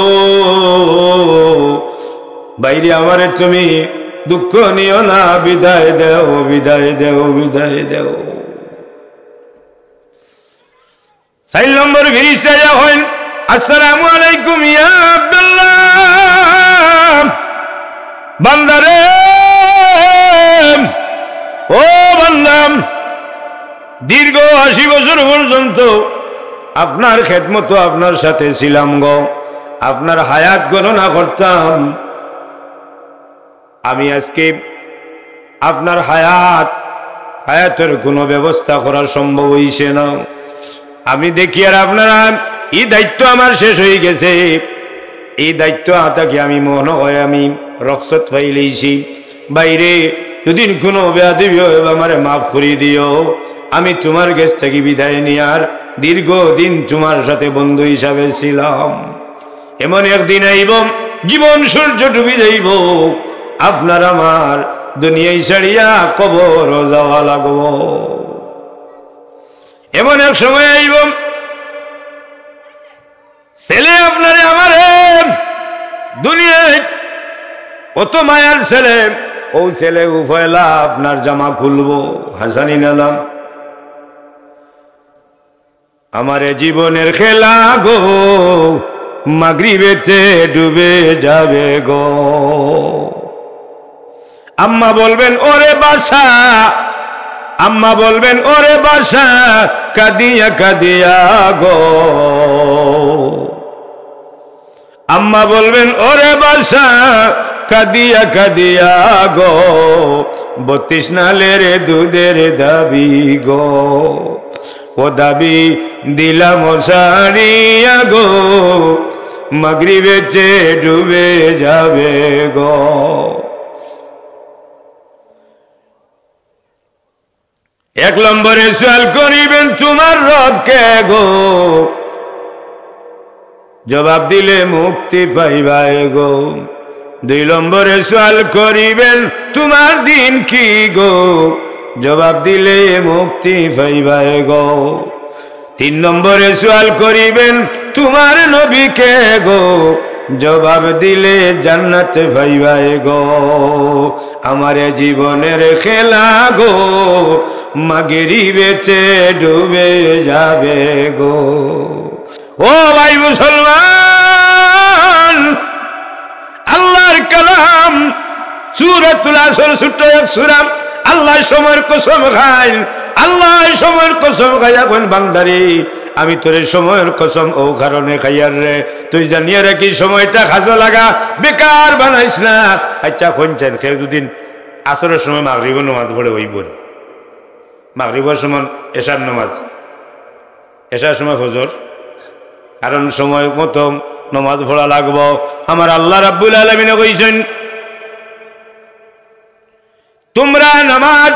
বাইরে আমারে তুমি দুঃখ নিও না, বিদায় দেও, বিদায় দেও, বিদায় দেও।" চাইর নম্বর ফিরিস্তা আইয়া কইন, "আসসালামু আলাইকুম ইয়া আব্দুল্লাহ, বান্দারে, ও বান্দা, দীর্ঘ আশি বছর পর্যন্ত আপনার খেদমতো আপনার সাথে ছিলাম গো, আপনার হায়াত গণনা করতাম, আমি আজকে আপনার হায়াত, হায়াতর কুনু ব্যবস্থা করা সম্ভব অইছে না। আমি দেখিয়ার আপনারা ই দায়িত্ব আমার শেষ অইগেছে, ই দায়িত্ব আতাকি আমি মনে হয় আমি রুখসত পাইলাইছি। বাইরে যুদি কুনু বেয়াদবি অয়, আমারে মাফ করি দিও। আমি তুমার গেছ থাকি বিদায় নিয়ার দীর্ঘদিন তুমার সাথে বন্ধু হিসাবে ছিলাম। এমন একদিন আইবো, জীবন সূর্য ডুবি যাইবো, আপনার আমার দুনিয়া ছাড়িয়া কবরো যাওয়া লাগবো। এমন এক সময় আইবো, ছেলে আপনারে আমারে দুনিয়াত অত মায়ার ছেলে, অউ ছেলে পয়লা আপনার জামা খুলবো, হাসানি নালাম। আমারে জীবনের খেলা গো, মাগরিবেতে ডুবে যাবে গো। আম্মা বলবেন, "ওরে বাসা", আম্মা বলবেন, "ওরে বাসা, কাঁদিয়া কাঁদিয়া গো।" আম্মা বলবেন, "ওরে বাসা, কাঁদিয়া কাঁদিয়া গো, বত্রিশ নালের দুধের দাবি গো, ও দাবি দিলাম সারিয়া গো, মাগরিবেতে ডুবে যাবে গো।" এক নম্বরে সওয়াল করিবেন তুমার রব কে গো, জবাব দিলে মুক্তি পাইবায় গো। দুই নম্বরে সওয়াল করিবেন তুমার দিন কি গো, জবাব দিলে মুক্তি পাইবায় গো। তিন নম্বরে সওয়াল করিবেন তুমার নবী কে গো, জবাব দিলে জান্নাত পাইবায় গো। আমারে জীবনের খেলা গো, মাগরিবেতে ডুবে যাবে গো। ও ভাই মুসলমান, আল্লাহর কালাম, সূরাতুল আসর, ছোট্ট এক সূরা। আল্লায় সময়র কসম খাইন, আল্লায় সময়র কসম খাইয়া কইন, "বান্দারে, আমি তোরে সময়র কসম অউ কারণে খাইয়ার রে, তুই জানিয়া রাখিস সময়টা কাজো লাগা, বেকার বানাইস না।" আচ্ছা, কইন চাইন, কেউ যুদি আসরর সময় মাগরিবর নমাজ পড়ে, অইবো নি? মাগরিবর সময় এশার নমাজ, এশার সময় ফজর, কারণ সময় মতো নমাজ পড়া লাগবো। আমার আল্লাহ রাব্বুল আলামিনে কইছইন, "তুমরা নমাজ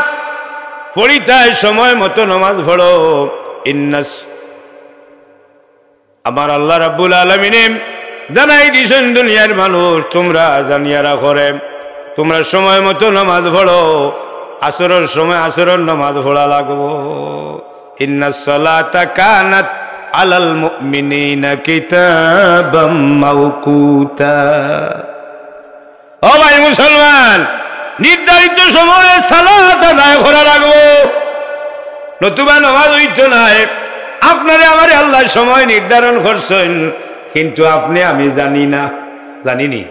পড়িতায় সময় মতো নমাজ পড়ো।" ইন্নাস আমার আল্লাহ রাব্বুল আলামিনে জানাই দিছইন, দুনিয়ার মানুষ, তুমরা জানিয়া রাখো রে, তুমরা সময় মতো নামাজ পড়ো, আসরর সময় আসরর নামাজ পড়া লাগবো। ইন্নাস সালাতা কানাত আলাল মুমিনিনা কিতাবাম মাওকুতা। ও ভাই মুসলমান, নির্ধারিত সময়ে সালাত আদায় করা লাগবো, নতুবা নামাজ অইতো নায়। আপনারে আমারে আল্লায় সময় নির্ধারণ করছইন, কিন্তু আপনে আমি জানি না, জানি নি?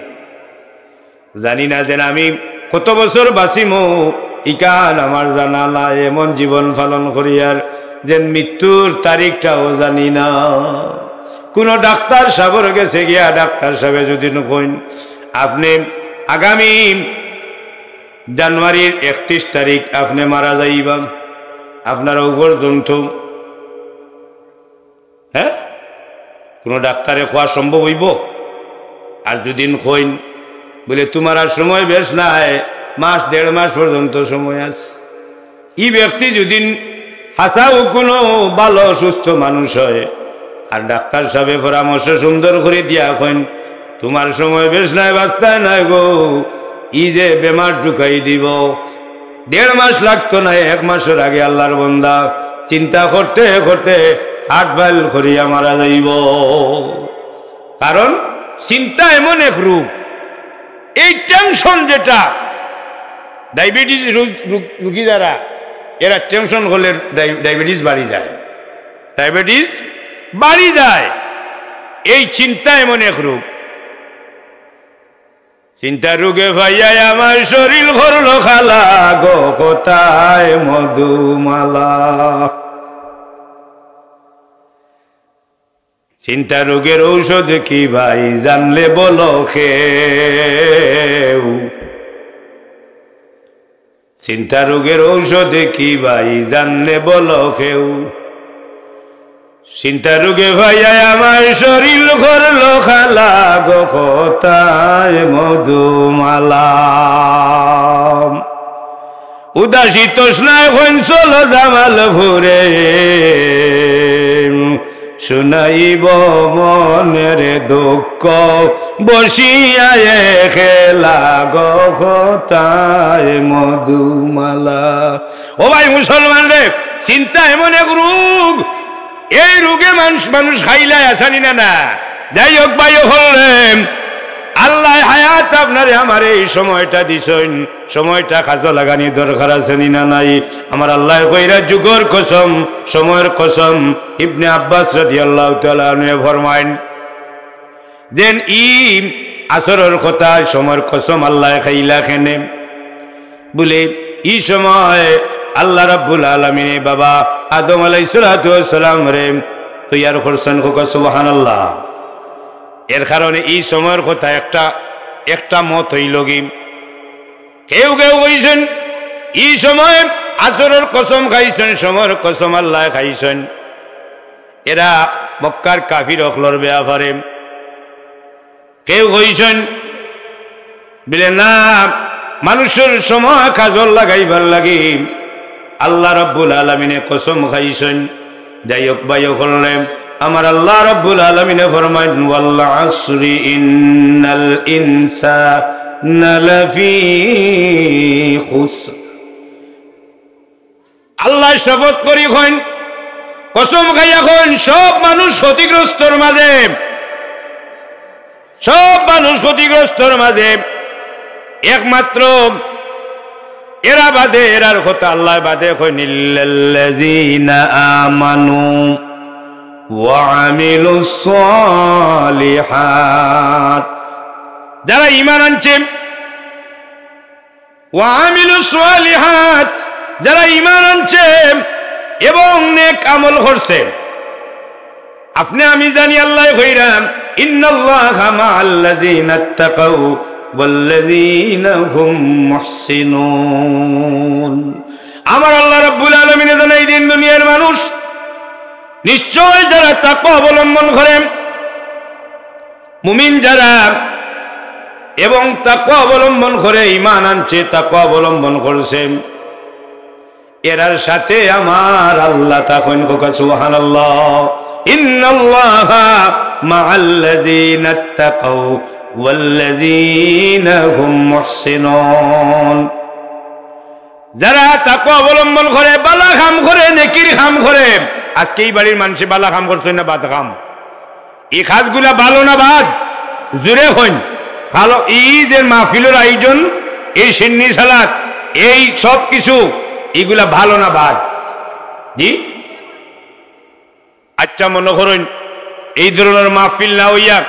জানি না যেন আমি কত বছর বাঁচিমু, ইখান আমার জানা নাই। এমন জীবন পালন করিয়ার যেন মৃত্যুর তারিখটাও জানি না। কুনু ডাক্তার সাবর গেছে গিয়া ডাক্তার সাবে যুদি কইন, "আপনে আগামী জানুয়ারির একত্রিশ তারিখ আপনে মারা যাইবা, আপনার অউ পর্যন্ত।" হ্যাঁ, কুনু ডাক্তারে কওয়া সম্ভব অইবো? আর যুদি কইন বুলে, "তুমার আর সময় বেশ নাই, মাস দেড় মাস পর্যন্ত সময় আছে।" ই ব্যক্তি যুদি হাছাউ কুনু ভালো সুস্থ মানুষ অয়, আর ডাক্তার সাবে পরামর্শ সুন্দর করি দিয়া কইন, "তুমার সময় বেশ নাই, বাঁচতায় নায় গো, ই যে বেমার ঢুকাই দিবো, দেড় মাস লাগতো নায়, এক মাসর আগে আল্লাহর বন্দা চিন্তা করতে করতে heart fail করিয়া মারা যাইবো।" কারণ চিন্তা এমন এক রোগ, এই tension যেটা, diabetes রোগ, রোগ, রোগী যারা, এরা tension করলে ডাই-, diabetes বাড়ি যায়, diabetes বাড়ি যায়। এই চিন্তা এমন এক রোগ। চিন্তা রোগে পাইয়াই আমার শরীর করলো কালা গো, কোথায় মধুমালা? চিন্তা রোগের ঔষধ কি ভাই জানলে বলো কেউ? চিন্তা রোগের ঔষধ কি ভাই জানলে বলো কেউ? চিন্তা রোগে পাইয়াই আমার শরীর করলো কালা গো, কোথায় মধুমালা? উদাসী তৃষ্ণায় কইন চলো জামালপুরে, শুনাইব মনের দুঃখ বসিয়া একলা গো কথায় মধুমালা। ও ভাই মুসলমান রে, চিন্তা এমন এক রোগ, এই রোগে মানুষ, মানুষ খাইলায় আসানি না না। যাই হোক ভাই, হলেন আল্লাহ হায়াত আপনারে আমারে এই সময়টা দিছইন, সময়টা কাজো লাগানি দরকার আছে নি না নাই? আমার আল্লাহ কইরা যুগর কসম, সময়র কসম। ইবনে আব্বাস রাদিয়াল্লাহু তাআলা আনহু ফরমাইন, যেন ই আসরর কথা, সময়র কসম আল্লাহ খাইলা কেনে? বুলে, ই সময় আল্লাহ রাব্বুল আলামিনে বাবা আদম আলাইহিস সালাতু ওয়াস সালামরে তৈয়ার করছইন। কউক্কা সুবহানাল্লাহ। এর কারণে ই সময়র কথা একটা, একটা মত অইলোগি। কেউ কেউ কইছইন, ই সময় আসরর কসম খাইছইন, সময়র কসম আল্লাহ খাইছইন। এরা মক্কার কাফির অকলর ব্যাপারে। কেউ কইছইন, বুলে না, মানুষর সময় কাজর লাগাইবার লাগি আল্লাহ রাব্বুল আলামিনে কসম খাইছইন। যাই হোক ভাই, হলেন আমার আল্লাহ রাব্বুল আলামিনে ফরমাইন, "ওয়াল আসরি ইন্নাল ইনসানা লাফি খুসর।" আল্লাহ শপথ করি কইন, কসম খাইয়া কইন, সব মানুষ ক্ষতিগ্রস্তর মাঝে, সব মানুষ ক্ষতিগ্রস্তর মাঝে, একমাত্র এরা বাদে, এরার কথা আল্লাহ বাদে কইন, "ইল্লাল্লাযীনা আমানু ওয়া আমিলুস সালিহাত।" যারা ঈমান আনছে, ওয়া আমিলুস সালিহাত, যারা ঈমান আনছে এবং নেক আমল করছে। আপনে আমি জানি আল্লাহ কইরা, "ইন্নাল্লাহা মাআল্লাযীনাত্তাকাউ ওয়াল্লাযীনা হুম মুহসিনুন।" আমার আল্লাহ রাব্বুল আলামিনে জানাই দিন দুনিয়ার মানুষ, নিশ্চয় যারা তাকওয়া অবলম্বন করে, মুমিন যারা এবং তাকওয়া অবলম্বন করে, ঈমান আনছে, তাকওয়া অবলম্বন করছে, এরার সাথে আমার আল্লাহ থাকইন। কউক্কা সুবহানাল্লাহ। ইন্নাল্লাহা মাআল্লাযীনাত্তাকাউ ওয়াল্লাযীনা হুম মুহসিনুন। যারা তাকওয়া অবলম্বন করে, বালা কাম করে, নেকির কাম করে, আজকে ই বাড়ির মানষে বালা কাম করছইন না বাদ কাম? ই কাজগুলা ভালো না বাদ? জুরে কইন। ভালো। ই যে মাহফিলর আয়োজন, এই শিন্নি সালাত, এই সব কিছু, ইগুলা ভালো না বাদ? জি? আচ্ছা, মনো করইন, এই ধরনর মাহফিল না অইয়া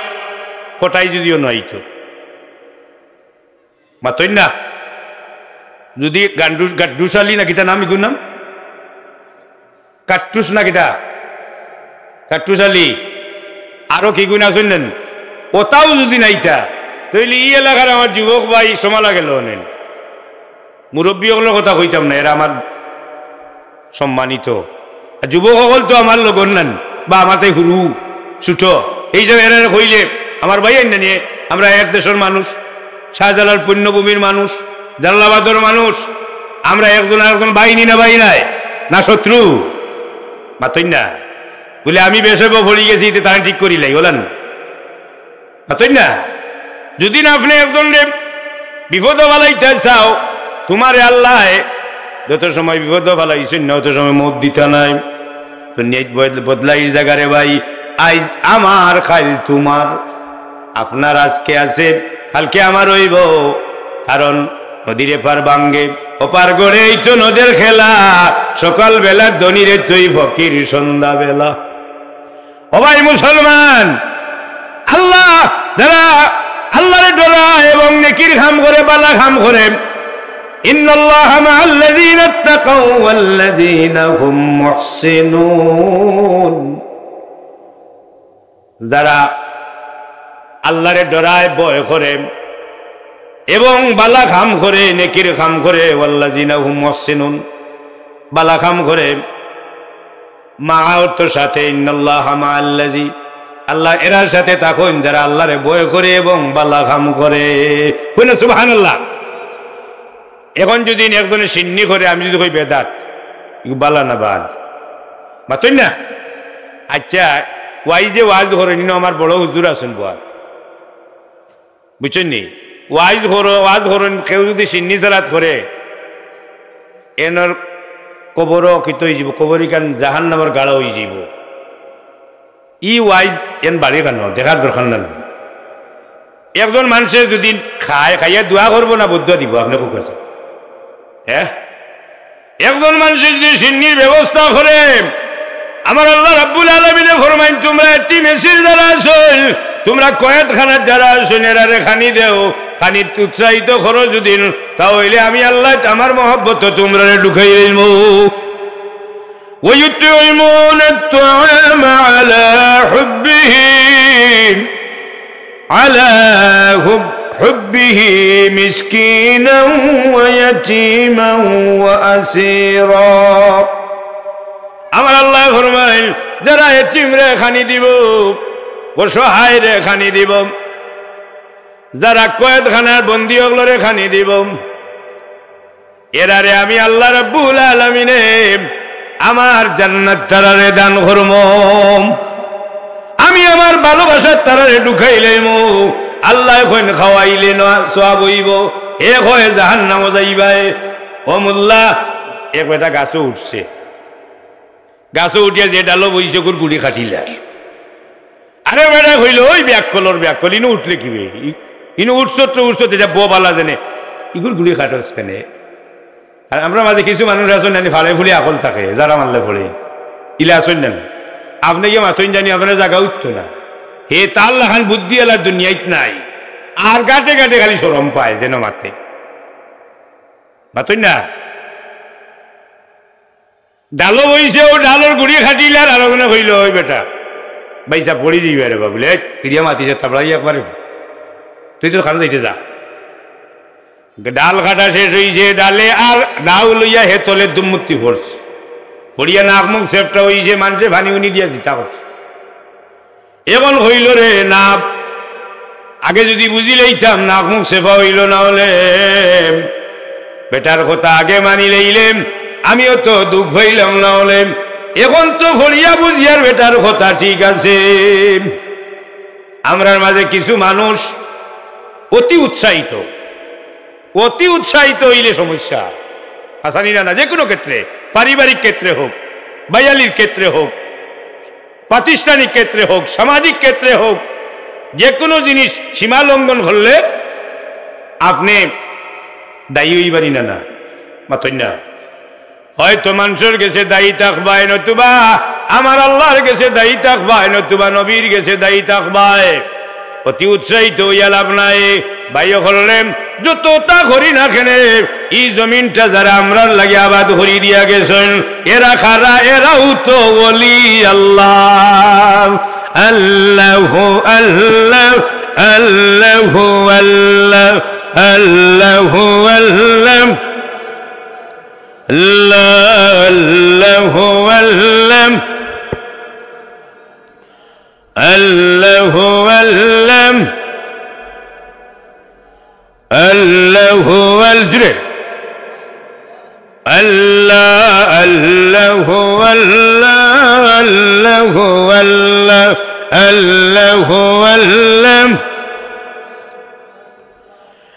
কটাই যুদিও না অইতো, মাতইন না? যুদি গান্ডু-, গাড্ডুশালী না কিতা নাম ইগুর নাম? কাট্টুস না কিতা? কাট্টুশালী। আরো কিগুইন আছইন না নি? অতাও যুদি নাইতা, তাইলে ই এলাকার আমার যুবক ভাই সমালা গেল অনে। মুরব্বি অকলর কথা কইতাম না, এরা আমার সম্মানিত। আর যুবক অকল তো আমার লগর নান, বা আমার তাই হুরু, ছোট। এই যে এরা কইলে, আমার ভাইয়াইন না নি, আমরা এক দেশর মানুষ, শাহজালাল পুণ্যভূমির মানুষ, জালালাবাদর মানুষ, আমরা একজন আরেকজন ভাই নি না ভাই নায়, না শত্রু? মাতইন না। বুলে আমি বেশে পড়ি গেছি, ইতে তারা ঠিক করিলাই, বলেন? মাতইন না। যুদি না আপনে একজনরে বিপদো ফালাইতা চাও, তুমারে আল্লায় যত সময় বিপদো ফালাইছইন না, অত সময় মউত দিতা নায়। দুনিয়াত বদ-, বদলাইর জাগারে ভাই, আইজ আমার, কাইল তুমার। আপনার আজকে আছে, কালকে আমার অইবো। কারণ নদীর এপার ভাঙ্গে, ওপার গড়ে, এই তো নদীর খেলা। সকালবেলা ধনীরে তুই ফকির সন্ধ্যাবেলা। ও ভাই মুসলমান, আল্লাহ, যারা আল্লাহরে ডরায় এবং নেকির কাম করে, বালা কাম করে, ইন্নাল্লাহা মাআল্লাযীনাত্তাকাউ ওয়াল্লাযীনা হুম মুহসিনুন। যারা আল্লাহরে ডরায়, ভয় করে এবং বালা কাম করে, নেকির কাম করে, ওয়াল্লাযীনা হুম মুহসিনুন, বালা কাম করে, মা অর্থ সাথে, ইন্নাল্লাহা মাআল্লাযী, আল্লাহ এরার সাথে থাকইন যারা আল্লাহরে ভয় করে এবং বালা কাম করে। কইন না সুবহানাল্লাহ? এখন যুদি একজনে শিন্নি করে, আমি যুদি কই বেদাত, ইগু বালা না বাদ? মাতইন না? আচ্ছা, ওয়াইজে ওয়াজ করইন, ইনো আমার বড় হুজুর আছইন বওয়া, বুঝছইন নি? ওয়াজ করো, ওয়াজ করইন, কেউ যুদি শিন্নি সালাত করে, এনর কবরও কিতা অইযিবো, কবর ইখান জাহান্নামর গাড়া অইযিবো। ই ওয়াইজ এন বাড়ি কেনে? দেখার দরকার না। একজন মানষে যুদি খায়, খাইয়া দোয়া করবো না বদদোয়া দিবো? আপনে কউক্কা চাইন। হে? একজন মানষে যুদি শিন্নির ব্যবস্থা করে, আমার আল্লাহ রাব্বুল আলামিনে ফরমাইন, "তুমরা এতিম এতিম যারা আছইন, তুমরা কয়েদখানাত যারা আছইন, এরারে খানি দেও, খানিত উৎসাহিত করো যুদি, তা অইলে আমি আল্লায় আমার মহব্বতো তুমরারে ঢুকাই দিমু।" ويطعمون الطعام على حبه، على حب-، حبه مسكينا ويتيما وأسيرا। আমার আল্লায় ফরমাইন, যারা এতিমরে খানি দিবো, অসহায়রে খানি দিবো, যারা কয়েদখানার বন্দী অকলরে খানি দিবো, এরারে আমি আল্লাহ রাব্বুল আলামিনে আমার জান্নাত তারারে দান করমু, আমি আমার ভালোবাসাত তারারে ঢুকাইলাইমু। আল্লায় কইন খাওয়াইলে না সওয়াব অইবো, হে কয় জাহান্নামো যাইবায়। ও মোল্লা, এক বেটা গাছো উঠছে, গাছো উঠিয়া যে ডালো বইছে, অগুর গুড়ি কাটিলার। আরেক বেটায় কইলো, "ওই বেয়াক্কলর বেয়াক্কল, ইনো উঠলে কিবে? ই-, ইনো উঠছত তো উঠছত, ইটা বো বালা জানে, ইগুর গুড়ি কাটস কেনে?" আর আমরার মাঝে কিছু মানুষ আছইন, নানি ফাড়ে ফুড়ে আকল থাকে, যারা মারলে পড়ে, ইলা আছইন না? আপনে গিয়া মাতইন জানি, আপনার জাগা উঠতো না। হে তার লাখান বুদ্ধি আলার দুনিয়াত নাই, আর গাটে গাটে খালি শরম পায় যেন মাতে। মাতইন না? ডালো বইছে, অউ ডালর গুড়ি কাটিলার, আর অগুরে কইলো, "ওই বেটা, বাইচ্চা পড়ি যাইবায় রে বা," বুলে, "এই, ফিরিয়া মাতিছে, থাপড়াই একবারে, তুই তোর খানো যাইতে যা।" ডাল কাটা শেষ অইছে, ডালে আর নাও লইয়া হে তলে দুমমুত্তি পড়ছে, পড়িয়া নাক মুখ চেপটা অইছে, মানষে পানি উনি দিয়া দিতা করছে। এখন কইলো রে না, আগে যুদি বুঝিলাইতাম, নাক মুখ চেপা অইলো না অইলে, বেটার কথা আগে মানিলাইলে, আমিও তো দুখ পাইলাম না অইলে। এখন তো পড়িয়া বুঝিয়ার বেটার কথা ঠিক আছে। আমরার মাঝে কিছু মানুষ অতি উৎসাহিত, অতি উৎসাহিত অইলে সমস্যা। হাছা নি না? না, যেকুনু ক্ষেত্রে, পারিবারিক ক্ষেত্রে হউক, বায়ালির ক্ষেত্রে হউক, প্রাতিষ্ঠানিক ক্ষেত্রে হউক, সামাজিক ক্ষেত্রে হউক, যেকুনু জিনিস সীমা লঙ্ঘন করলে আপনে দায়ী অইবা নি না? না, মাতইন না। হয়তো মানষর গেছে দায়ী থাকবায়, নতুবা আমার আল্লার গেছে দায়ী থাকবায়, নতুবা নবীর গেছে দায়ী থাকবায়। অতি উৎসাহিত অইয়া লাভ নাই। ভাই অকলরে, যততা করি না কেনে, ই জমিনটা যারা আমরার লাগি আবাদ করি দিয়া গেছইন, এরা কারা? এরাও তো ওলি আল্লাহ। আল্লাহু আল্লাহ, আল্লাহু আল্লাহ, আল্লাহু আল্লাহ। আল্লাহ, আল্লাহু আল্লাহ, আল্লাহু আল্লাহ, আল্লাহু আল-, জুরে। আল্লাহ, আল্লাহু আল্লাহ, আল্লাহু আল্লাহ, আল্লাহু আল্লাহ।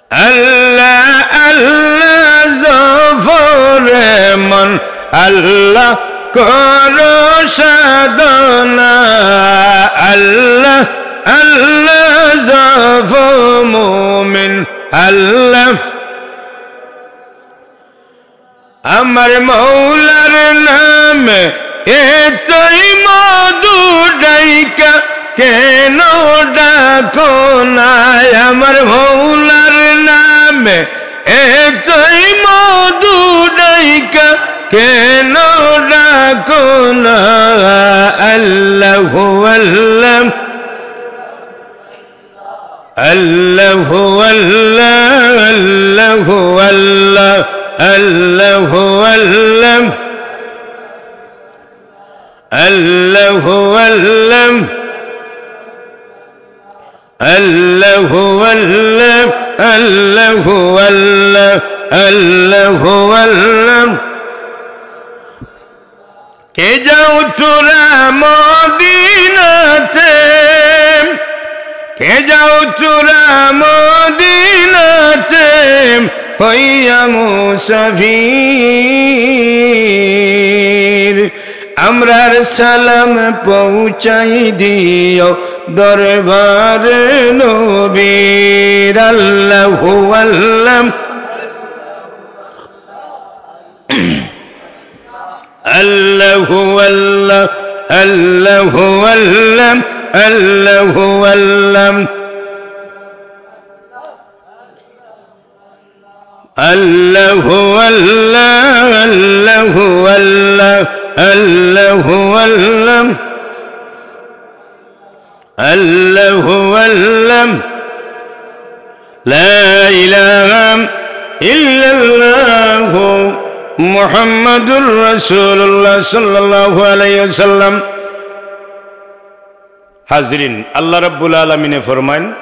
আল্লাহ, আল্লাহ জপরে মন, আল্লাহ করো সাধনা। আল্লাহ, আল্লাহ জপ মুমিন, আল্লাহ। আমার মৌলার নামে এতই মধু ডাইকা কেন ডাকো না? আমার মৌলার নামে এতই মধু ডাইকা কেন ডাকো না? আল্লাহু আল্লাহ। আল্লাহু আল্লাহ, আল্লাহু আল্লাহ, আল্লাহু আল্লাহ, আল্লাহু আল্লাহ, আল্লাহু আল্লাহ, আল্লাহু আল্লাহ, আল্লাহু আল্লাহ। কে যাও তোরা মদিনাতে, কে যাও তোরা মদিনাতে, হইয়া মুসাফির। আমরার সালাম পৌঁছাই দিও দরবার নবীর। আল্লাহু আল্লাহ, আল্লাহু আল্লাহ, আল্লাহু আল্লাহ, আল্লাহু আল্লাহ। আল্লাহু আল্লাহ, আল্লাহু আল্লাহ, আল্লাহু আল্লাহ, আল্লাহু আল্লাহ। লা ইলাহা ইল্লাল্লাহু মুহাম্মাদুর রাসূলুল্লাহ সাল্লাল্লাহু আলাইহি ওয়াসাল্লাম। হাজিরিন, আল্লাহ রাব্বুল আলামিনে ফরমাইন,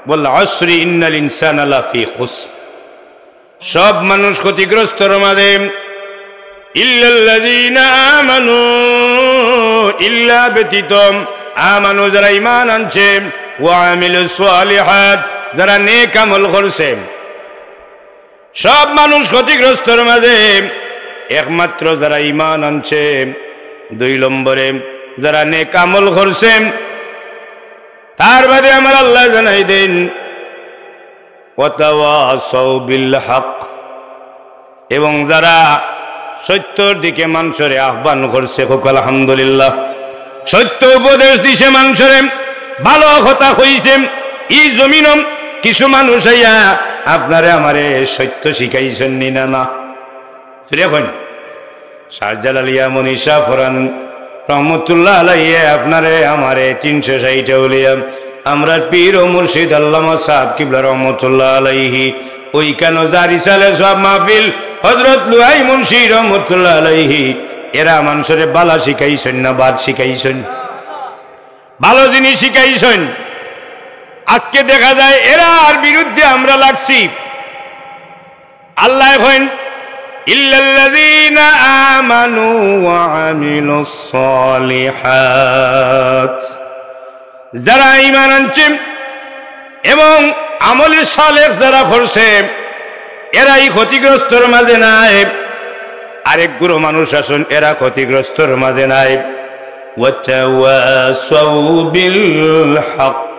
"ওয়াল আসরি ইন্নাল ইনসানা লাফি খুসর।" সব মানুষ ক্ষতিগ্রস্তর মাঝে, ইল্লাল্লাযীনা আমানু, ইল্লা ব্যতীত, আমানু যারা ঈমান আনছে, ওয়া আমিলুস সালিহাত, যারা নেক আমল করছে, সব মানুষ ক্ষতিগ্রস্তর মাঝে, একমাত্র যারা ঈমান আনছে, দুই নম্বরে যারা নেক আমল করছে, তার বাদে আমার আল্লাহ জানাই দেন, "ওয়াতাওয়াসাউ বিল হক", এবং যারা সত্যর দিকে মানুষরে আহ্বান করছে, কউক্কা আলহামদুলিল্লাহ। সত্য উপদেশ দিছে মানুষরে, ভালা কথা কইছে। ই জমিনো কিছু মানুষ আইয়া আপনারে আমারে সত্য শিখাইছইন নি না? না, জোরে কইন। শাহজালাল ইয়ামনি শাহ ফরান রহমতুল্লাহ আলাইহি আপনারে আমারে তিনশো ষাইট আউলিয়া, আমরার পীর ও মুর্শিদ আল্লামা সাহেব কিবলা রহমতুল্লাহ আলাইহি, ওইখানো জারি সালে সব মাহফিল, হযরত লুয়াই মুন্সি রহমতুল্লাহ আলাইহি, এরা মানুষরে ভালা শিখাইছইন না বাদ শিখাইছইন? ভালা জিনিস শিখাইছইন। আজকে দেখা যায় এরার বিরুদ্ধে আমরা লাগছি। আল্লায় কইন, "ইল্লাল্লাযীনা আমানু ওয়া আমিলুস সালিহাত।" যারা ঈমান আনছে এবং আমলে সালেহ যারা করছে, এরাই ক্ষতিগ্রস্তর মাঝে নাই। আরেক গুরু মানুষ আছইন, এরা ক্ষতিগ্রস্তর মাঝে নাই। "ওয়াতাওয়াসাউ বিল হক।"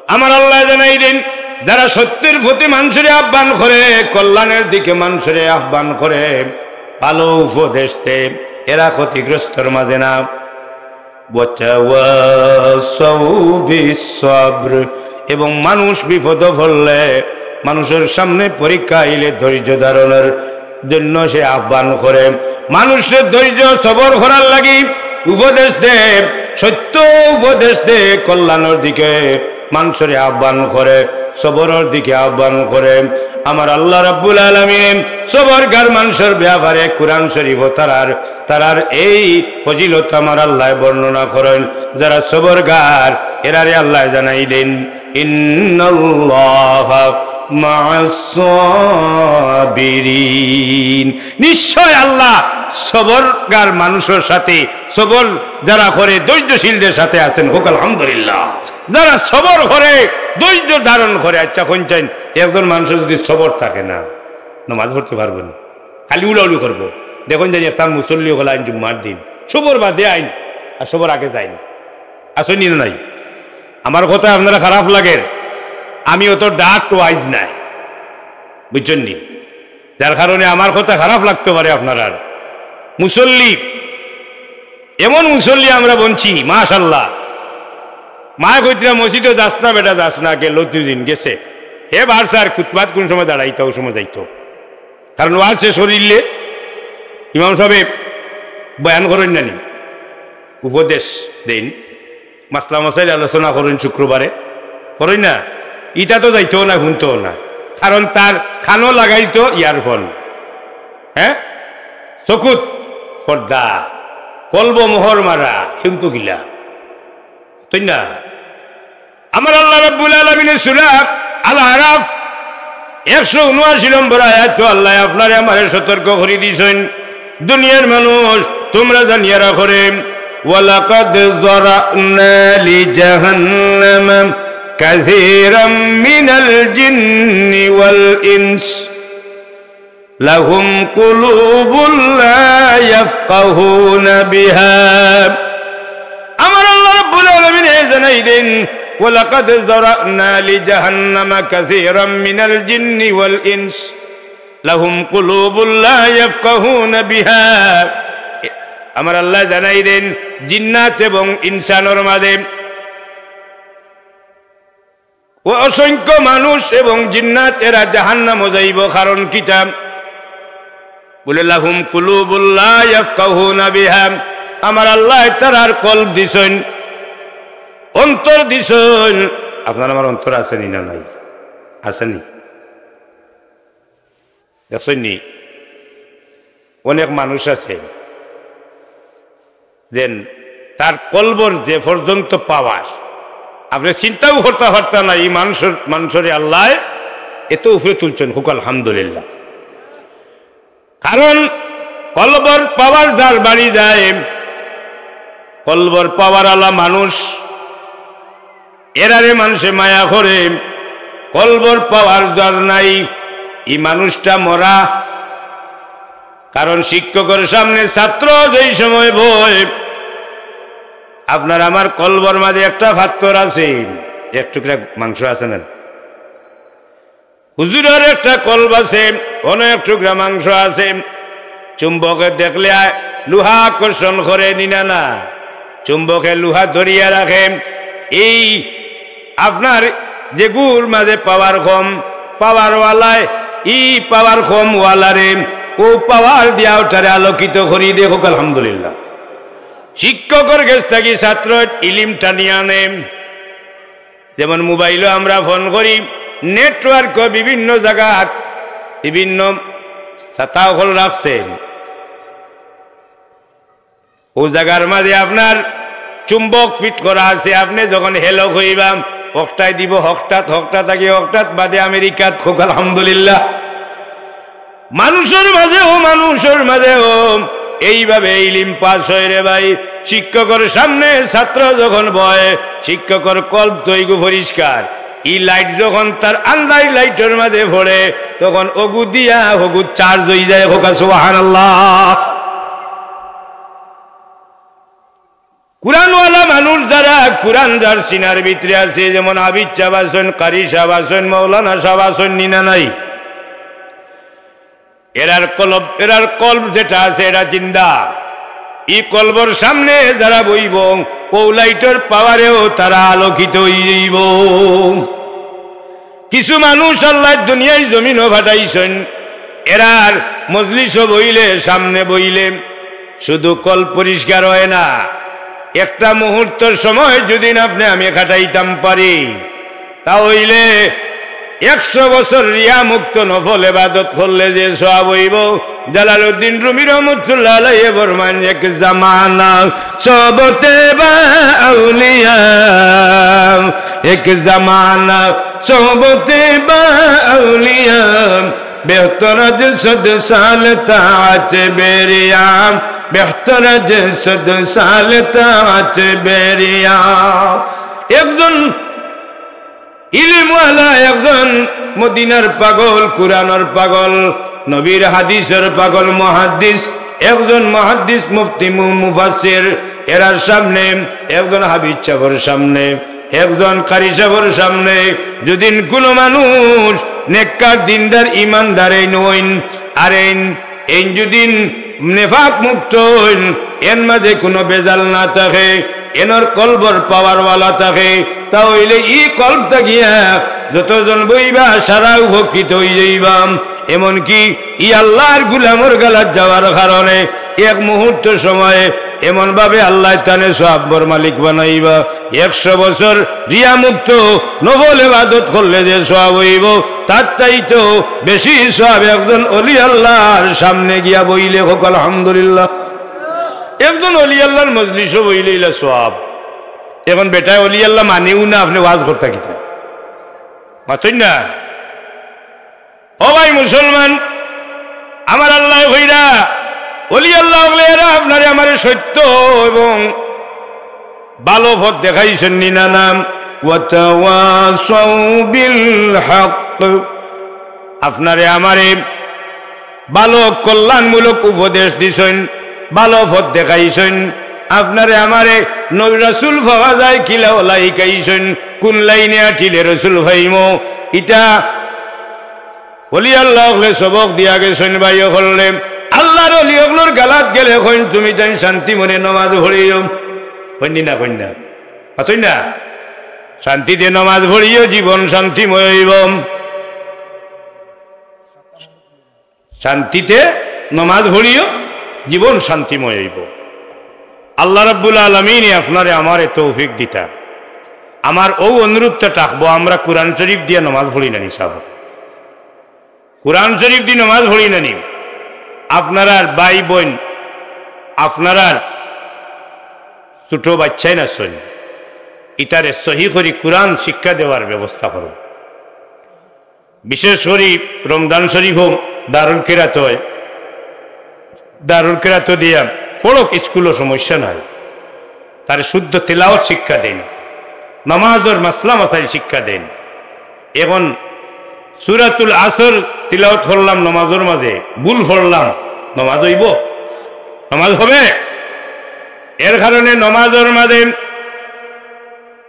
আমার আল্লায় জানাই দেন, যারা সত্যের পথে মানুষরে আহ্বান করে, কল্যাণের দিকে মানুষরে আহ্বান করে, ভালা উপদেশ দেয়, এরা ক্ষতিগ্রস্তর মাঝে না। "ওয়াতাওয়াসাউ বিস সবর", এবং মানুষ বিপদো পড়লে, মানুষর সামনে পরীক্ষা আইলে ধৈর্য ধারণের জন্য সে আহ্বান করে। মানুষরে ধৈর্য সবর করার লাগি উপদেশ দেয়, সত্য উপদেশ দেয়, কল্যাণর দিকে মানুষরে আহ্বান করে, সবরর দিকে আহ্বান করে। আমার আল্লাহ রাব্বুল আলামিন সবরগার মানুষর ব্যাপারে কোরআন শরীফো তারার, তারার এই ফজিলত আমার আল্লায় বর্ণনা করেন। যারা সবরগার, এরারে আল্লায় জানাই দেন, "ইন্নাল্লাহা মা'আস সাবিরিন।" নিশ্চয় আল্লাহ সবরগার মানুষর সাথে, সবর যারা করে, ধৈর্যশীলদের সাথে আছেন। কউক্কা আলহামদুলিল্লাহ। যারা সবর করে, ধৈর্য ধারণ করে। আচ্ছা, কইন চাইন, একজন মানুষর যদি সবর থাকে না, নমাজ পড়তে পারবো না, খালি উলাউলি করবো। দেখইন জানি একটা মুসল্লি অকল আইন জুম্মার দিন, সবর বাদে আইন, আর সবর আগে যাইন। আছইন নি না নাই? আমার কথা আপনারা খারাপ লাগের, আমি অত ডার্ক ওয়াইজ নাই, বুঝছইন নি? যার কারণে আমার কথা খারাপ লাগতে পারে আপনারার। মুসল্লি, এমন মুসল্লি আমরা বনছি, মাশাআল্লাহ। মায় কইতরা, "মসজিদো যাস না বেটা, যাস না, গেল দুই দিন গেছে।" হে বারবার খুতবাত কোন সময় দাঁড়াইতা, ওই সময় যাইতো। কারণ ওয়াজ শেষ করিলে ইমাম সাহেব বয়ান করইন না নি, উপদেশ দেইন, মাসলা মাসাইল আলোচনা করইন শুক্রবারে, করইন না? ইটা তো যাইতো না, হুনতো না, কারণ তার কানো লাগাইতো ইয়ারফোন, হ্যাঁ, চকুত পর্দা, কলবো মোহর মারা, হিমতো গিলা, তাই না? আমার আল্লাহ রাব্বুল আলামিনে সূরা আল আরাফ একশো ঊনআশি নম্বর আয়াতো আল্লায় আপনারে আমারে সতর্ক করি দিছইন, দুনিয়ার মানুষ, তুমরা জানিয়া রাখো রে, "ওয়ালাকাদ যারা'না লিজাহান্নামা কাসীরাম মিনাল জিন্নি ওয়াল ইনস।" লাহুম কুলুবুল লা ইয়াফকাহুনা বিহা। আমার আল্লাহ রাব্বুল আলামিনে জানাই দেন, "ওয়ালাকাদ যারা'না লিজাহান্নামা কাসীরাম মিনাল জিন্নি ওয়াল ইনস। লাহুম কুলুবুল লা ইয়াফকাহুনা বিহা।" আমার আল্লাহ জানাই দেন, জিন্নাত এবং ইনসানর মাঝে ও অসংখ্য মানুষ এবং জিন্নাত এরা জাহান্নামো যাইবো। কারণ কিতা? বলে, "লাহুম কুলুবুল লা ইয়াফকাহুনা বিহা।" আমার আল্লায় তারার কলব দিছইন, অন্তর দিছইন। আপনার আমার অন্তর আছে নি না নাই? আছে নি? দেখছইন নি? অনেক মানুষ আছে যেন তার কলবর যে পর্যন্ত পাওয়ার, আপনে চিন্তাও করতা পারতা না, ই মানুষর, মানুষরে আল্লায় এত উপরে তুলছইন, কউক্কা আলহামদুলিল্লাহ। কারণ কলবর পাওয়ার যার বাড়ি যায়, কলবর পাওয়ার আলা মানুষ, এরারে মানষে মায়া করে। কলবর পাওয়ার যার নাই, ই মানুষটা মরা। কারণ শিক্ষকর সামনে ছাত্র যেই সময় বয়, আপনার আমার কলবর মাঝে একটা পাত্থর আছে, এক টুকরা মাংস আছে না? হুজুরর একটা কলব আছে, অনো এক টুকরা মাংস আছে। চুম্বকে দেখলে আ-, লোহা আকর্ষণ করে নি না, না? চুম্বকে লোহা ধরিয়া রাখে। এই আপনার যেগুর মাঝে পাওয়ার কম, পাওয়ারওয়ালায় ই পাওয়ার কমওয়ালারে ও পাওয়ার দিয়া ওটারে আলোকিত করি দেয়, কউক্কা আলহামদুলিল্লাহ। শিক্ষকর গেছ থাকি ছাত্র ইলিম টানিয়া আনে। যেমন মোবাইলো আমরা ফোন করি, নেটওয়ার্কও বিভিন্ন জাগাত বিভিন্ন ছাতা অকল রাখছে। ও জাগার মাঝে আপনার চুম্বক ফিট করা আছে, আপনে যখন হ্যালো কইবা, হকটায় দিব, হকটাত, হকটা থাকি হকটাত বাদে আমেরিকাত, কউক্কা আলহামদুলিল্লাহ। মানুষর মাঝেও, মানুষর মাঝেও এইভাবে ইলিম পাস হয় রে ভাই। শিক্ষকর সামনে ছাত্র যখন বয়, শিক্ষকর কলব তো ইগু পরিষ্কার। ই লাইট যখন তার আন্দাই লাইটর মাঝে পড়ে, তখন অগু দিয়া হগু চার্জ হই যায়, কউক্কা সুবহানাল্লাহ। কুরআনওয়ালা মানুষ যারা, কুরআন যার সিনার ভিতরে আছে, যেমন হাফিজ সাব আছইন, কারি সাব আছইন, মৌলানা সাব আছইন, নি না নাই? এরার কলব, এরার কলব যেটা আছে, এটা জিন্দা। ই কলবর সামনে যারা বইবো, ও লাইটর পাওয়ারেও তারা আলোকিত হই যাইবো। কিছু মানুষ আল্লায় দুনিয়ার জমিনো পাঠাইছইন, এরার মজলিসো বইলে, সামনে বইলে শুধু কলব পরিষ্কার হয় না, একটা মুহূর্তর সময় যদি আপনে আমি কাটাইতাম পারি, তা অইলে একশো বছর রিয়া মুক্ত নফল ইবাদত করলে যে সওয়াব অইবো। জালালউদ্দিন রুমি রহমতুল্লাহ আলাইহি ফরমান, "এক জামানা সোহবতে বা আউলিয়া, এক জামানা সোহবতে বা আউলিয়া, বেহতর আজ সদ সাল তাআত বেরিয়া, বেহতর আজ সদ সাল তাআত বেরিয়া।" একজন ইলিমওয়ালা, একজন মদিনার পাগল, কুরআনর পাগল, নবীর হাদিসর পাগল, মুহাদ্দিস, একজন মুহাদ্দিস, মুফতি, মু-, মুফাসসির, এরার সামনে, একজন হাফিজ সাবর সামনে, একজন কারি সাবর সামনে, যদিন কুনু মানুষ নেককার, দিনদার, ইমানদার এইন অইন, আর এইন এইন যদিন নেফাক মুক্ত অইন, এন মাঝে কুনু বেজাল না থাকে, এনর কলবর পাওয়ারওয়ালা থাকে, তা অইলে ই কলব থাকিয়া যতজন বইবা সারা উপকৃত অই যাইবা। এমনকি ই আল্লার গুলামর গালাত যাওয়ার কারণে এক মুহূর্ত সময়ে এমনভাবে আল্লায় তানে সওয়াবর মালিক বানাইবা। একশো বছর রিয়া মুক্ত নফল ইবাদত করলে যে সওয়াব অইবো, তার চাইতেও বেশি সওয়াব একজন অলি আল্লার সামনে গিয়া বইলে, কউক্কা আলহামদুলিল্লাহ। একজন অলি আল্লার মজলিসো বইলে ইলা সওয়াব। এখন বেটায় অলি আল্লা মানেউ না, আপনে ওয়াজ করতা কিতা? মাতইন না। ও ভাই মুসলমান, আমার আল্লায় কইরা, অলি আল্লা অকলে এরা আপনারে আমারে সত্য এবং ভালো পথ দেখাইছইন নি না? নাম ওয়াতাওয়াসাউ বিল হক, আপনারে আমারে ভালো কল্যাণমূলক উপদেশ দিছইন, ভালো পথ দেখাইছইন। আপনারে আমারে নবী রাসূল পাওয়া যায় কিলা অলা হিকাইছইন, কুন লাইনে আটিলে রসুল পাইমু, ইটা অলি আল্লা অকলে সবক দিয়া গেছইন। ভাই অকলরে, আল্লার অলি অকলর গালাত গেলে কইন, "তুমি তাইন শান্তি মনে নমাজ পড়িও।" কইন নি না, কইন না? মাতইন না। শান্তিতে নমাজ পড়িও, জীবন শান্তিময় অইবো। শান্তিতে নমাজ পড়িও, জীবন শান্তিময় অইবো। আল্লা রাব্বুল আলামিনে আপনারে আমারে তৌফিক দিতা। আমার অউ অনুরোধটা থাকবো, আমরা কুরআন শরীফ দিয়া নমাজ পড়ি না নি সাব? কুরআন শরীফ দি নমাজ পড়ি না নি? আপনারার ভাই বইন, আপনারার ছোট বাচ্চাইন আছইন, ইতারে সহি করি কুরআন শিক্ষা দেওয়ার ব্যবস্থা করো। বিশেষ করি রমজান শরীফো দারুল কিরাত অয়, দারুল কিরাত দিয়া পড়উক, স্কুলো সমস্যা নাই। তারে শুদ্ধ তিলাওয়াত শিক্ষা দেইন, নমাজর মাসলা মাসাইল শিক্ষা দেইন। এখন সূরাতুল আসর তিলাওয়াত করলাম নমাজর মাঝে, ভুল পড়লাম, নমাজ অইবো? নমাজ হবে? এর কারণে নমাজর মাঝে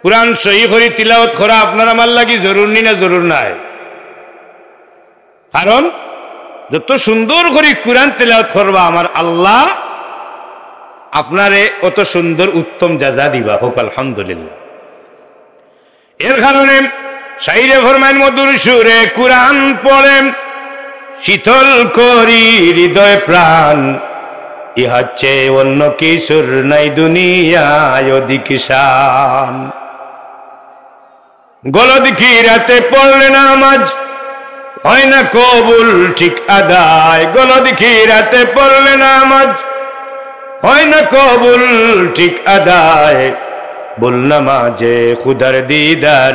কুরআন সহি করি তিলাওয়াত করা আপনার আমার লাগি জরুর নি না জরুর নায়? কারণ যত সুন্দর করি কুরআন তিলাওয়াত করবা, আমার আল্লা আপনারে অত সুন্দর উত্তম জাযা দিবা। কউক আলহামদুলিল্লাহ। এর কারণে শাইরে ফরমাইন, "মধুর সুরে কুরআন পড়ে, শীতল করি হৃদয় প্রাণ। ইহার চেয়ে অন্য কিছুর নাই দুনিয়ায় অধিক শান।" গলদ কিরাতে পড়লে নামাজ হয় না কবুল ঠিক আদায়, গলদ কিরাতে পড়লে নামাজ হয় না কবুল ঠিক আদায়, ভুল নামাজে খুদার দিদার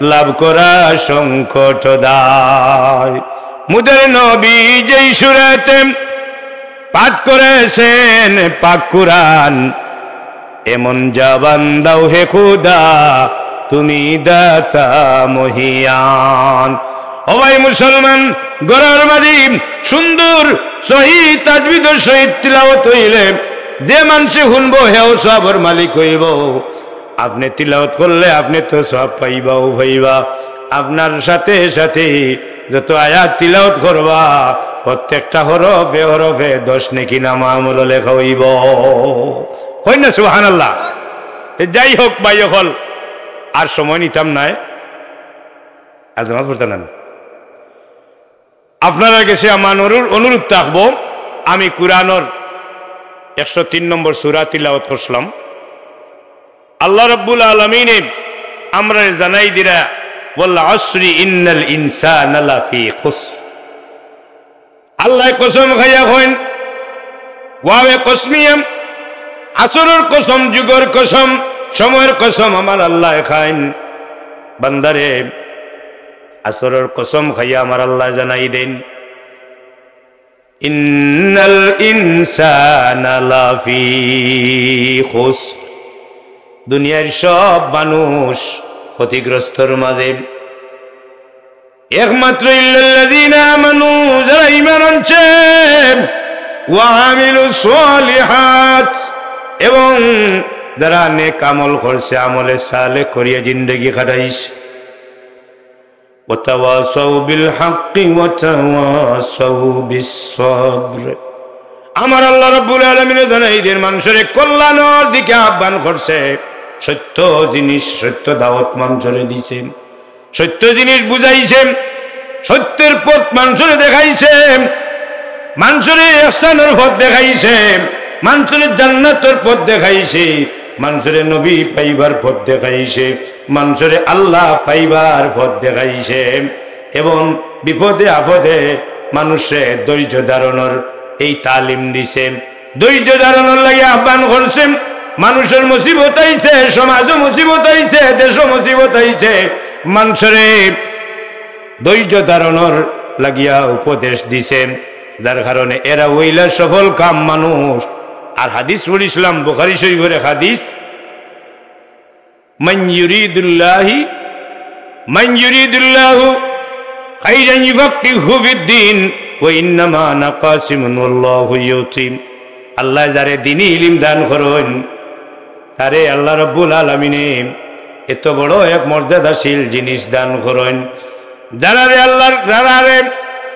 লাভ করা সংকট দায়। মুদের নবী যেই সুরাতে পাঠ করেছেন পাক কুরআন, এমন জবান দাও হে খুদা, তুমি দাতা মহিয়ান। ও ভাই মুসলমান, ঘরর মাঝে সুন্দর সহি তাজবিদর সহিত তিলাওয়াত অইলে যে মানষে হুনবো, হেও সওয়াবর মালিক অইবো। আপনে তিলাওয়াত করলে আপনে তো সওয়াব পাইবাউ পাইবা, আপনার সাথে সাথে যত আয়াত তিলাওয়াত করবা, প্রত্যেকটা হরফে হরফে দশ নেকি নামা আমলো লেখা অইবো। কইন না সুবহানাল্লাহ। তে যাই হউক ভাই অকল, আর সময় নিতাম নায়, আজ নমাজ পড়তা না। আপনারার গেছে আমার অনুরো-, অনুরোধ থাকবো, আমি কুরআনর একশো তিন নম্বর সূরা তিলাওয়াত করছিলাম। আল্লাহ রাব্বুল আলামিনে আমরারে জানাই দিরা, "ওয়াল আসরি ইন্নাল ইনসানা লাফি খুসর।" আল্লায় কসম খাইয়া কইন, ওয়াওয়ে কসমিয়া, আসরর কসম, যুগর কসম, সময়র কসম আমার আল্লায় খাইন। বান্দারে, আসরর কসম খাইয়া আমার আল্লায় জানাই দেইন, "ইন্নাল ইনসানা লাফি খুসর।" দুনিয়ার সব মানুষ ক্ষতিগ্রস্তর মাঝে। একমাত্র ইল্লাল্লাযীনা আমানু, যারা ঈমান আনছে, ওয়া আমিলুস সালিহাত, এবং যারা নেক আমল করছে, আমলে সালেহ করিয়া জিন্দেগি কাটাইছে। ওয়া তাওয়াসাউ বিল হাক্কি ওয়া তাওয়াসাউ বিস সাবর। আমার আল্লাহ রাব্বুল আলামিনে জানাই দেইন, মানষরে কল্যাণর দিকে আহ্বান করছে, সত্য জিনিস, সত্য দাওয়াত মানষরে দিছে। সত্য জিনিস বুঝাইছে, সত্যর পথ মানষরে দেখাইছে, মানষরে ইহসানর পথ দেখাইছে, মানষরে জান্নাতর পথ দেখাইছে, মানষরে নবী পাইবার পথ দেখাইছে, মানষরে আল্লাহ পাইবার পথ দেখাইছে, এবং বিপদে আপদে মানষরে ধৈর্য ধারণর এই তালিম দিছে। ধৈর্য ধারণর লাগি আহ্বান করছে। মানষর মুসিবত আইছে, সমাজো মুসিবত আইছে, দেশো মুসিবত আইছে, মানষরে ধৈর্য ধারণর লাগিয়া উপদেশ দিছে, যার কারণে এরা অইলা সফল কাম মানুষ। আর হাদিস পড়ছিলাম, বুখারী শরীফর এক হাদিস, "মান ইউরিদুল্লাহি, মান ইউরিদুল্লাহু খাইরান ইউফাক্কিহু ফিদ্দীন, ওয়া ইন্নামা আনা কাসিমুন ওয়াল্লাহু ইউতি।" আল্লায় যারে দ্বীনি ইলিম দান করইন, তারে আল্লাহ রব্বুল আলামিনে এত বড় এক মর্যাদাশীল জিনিস দান করইন। যারারে আল্লাহর, যারারে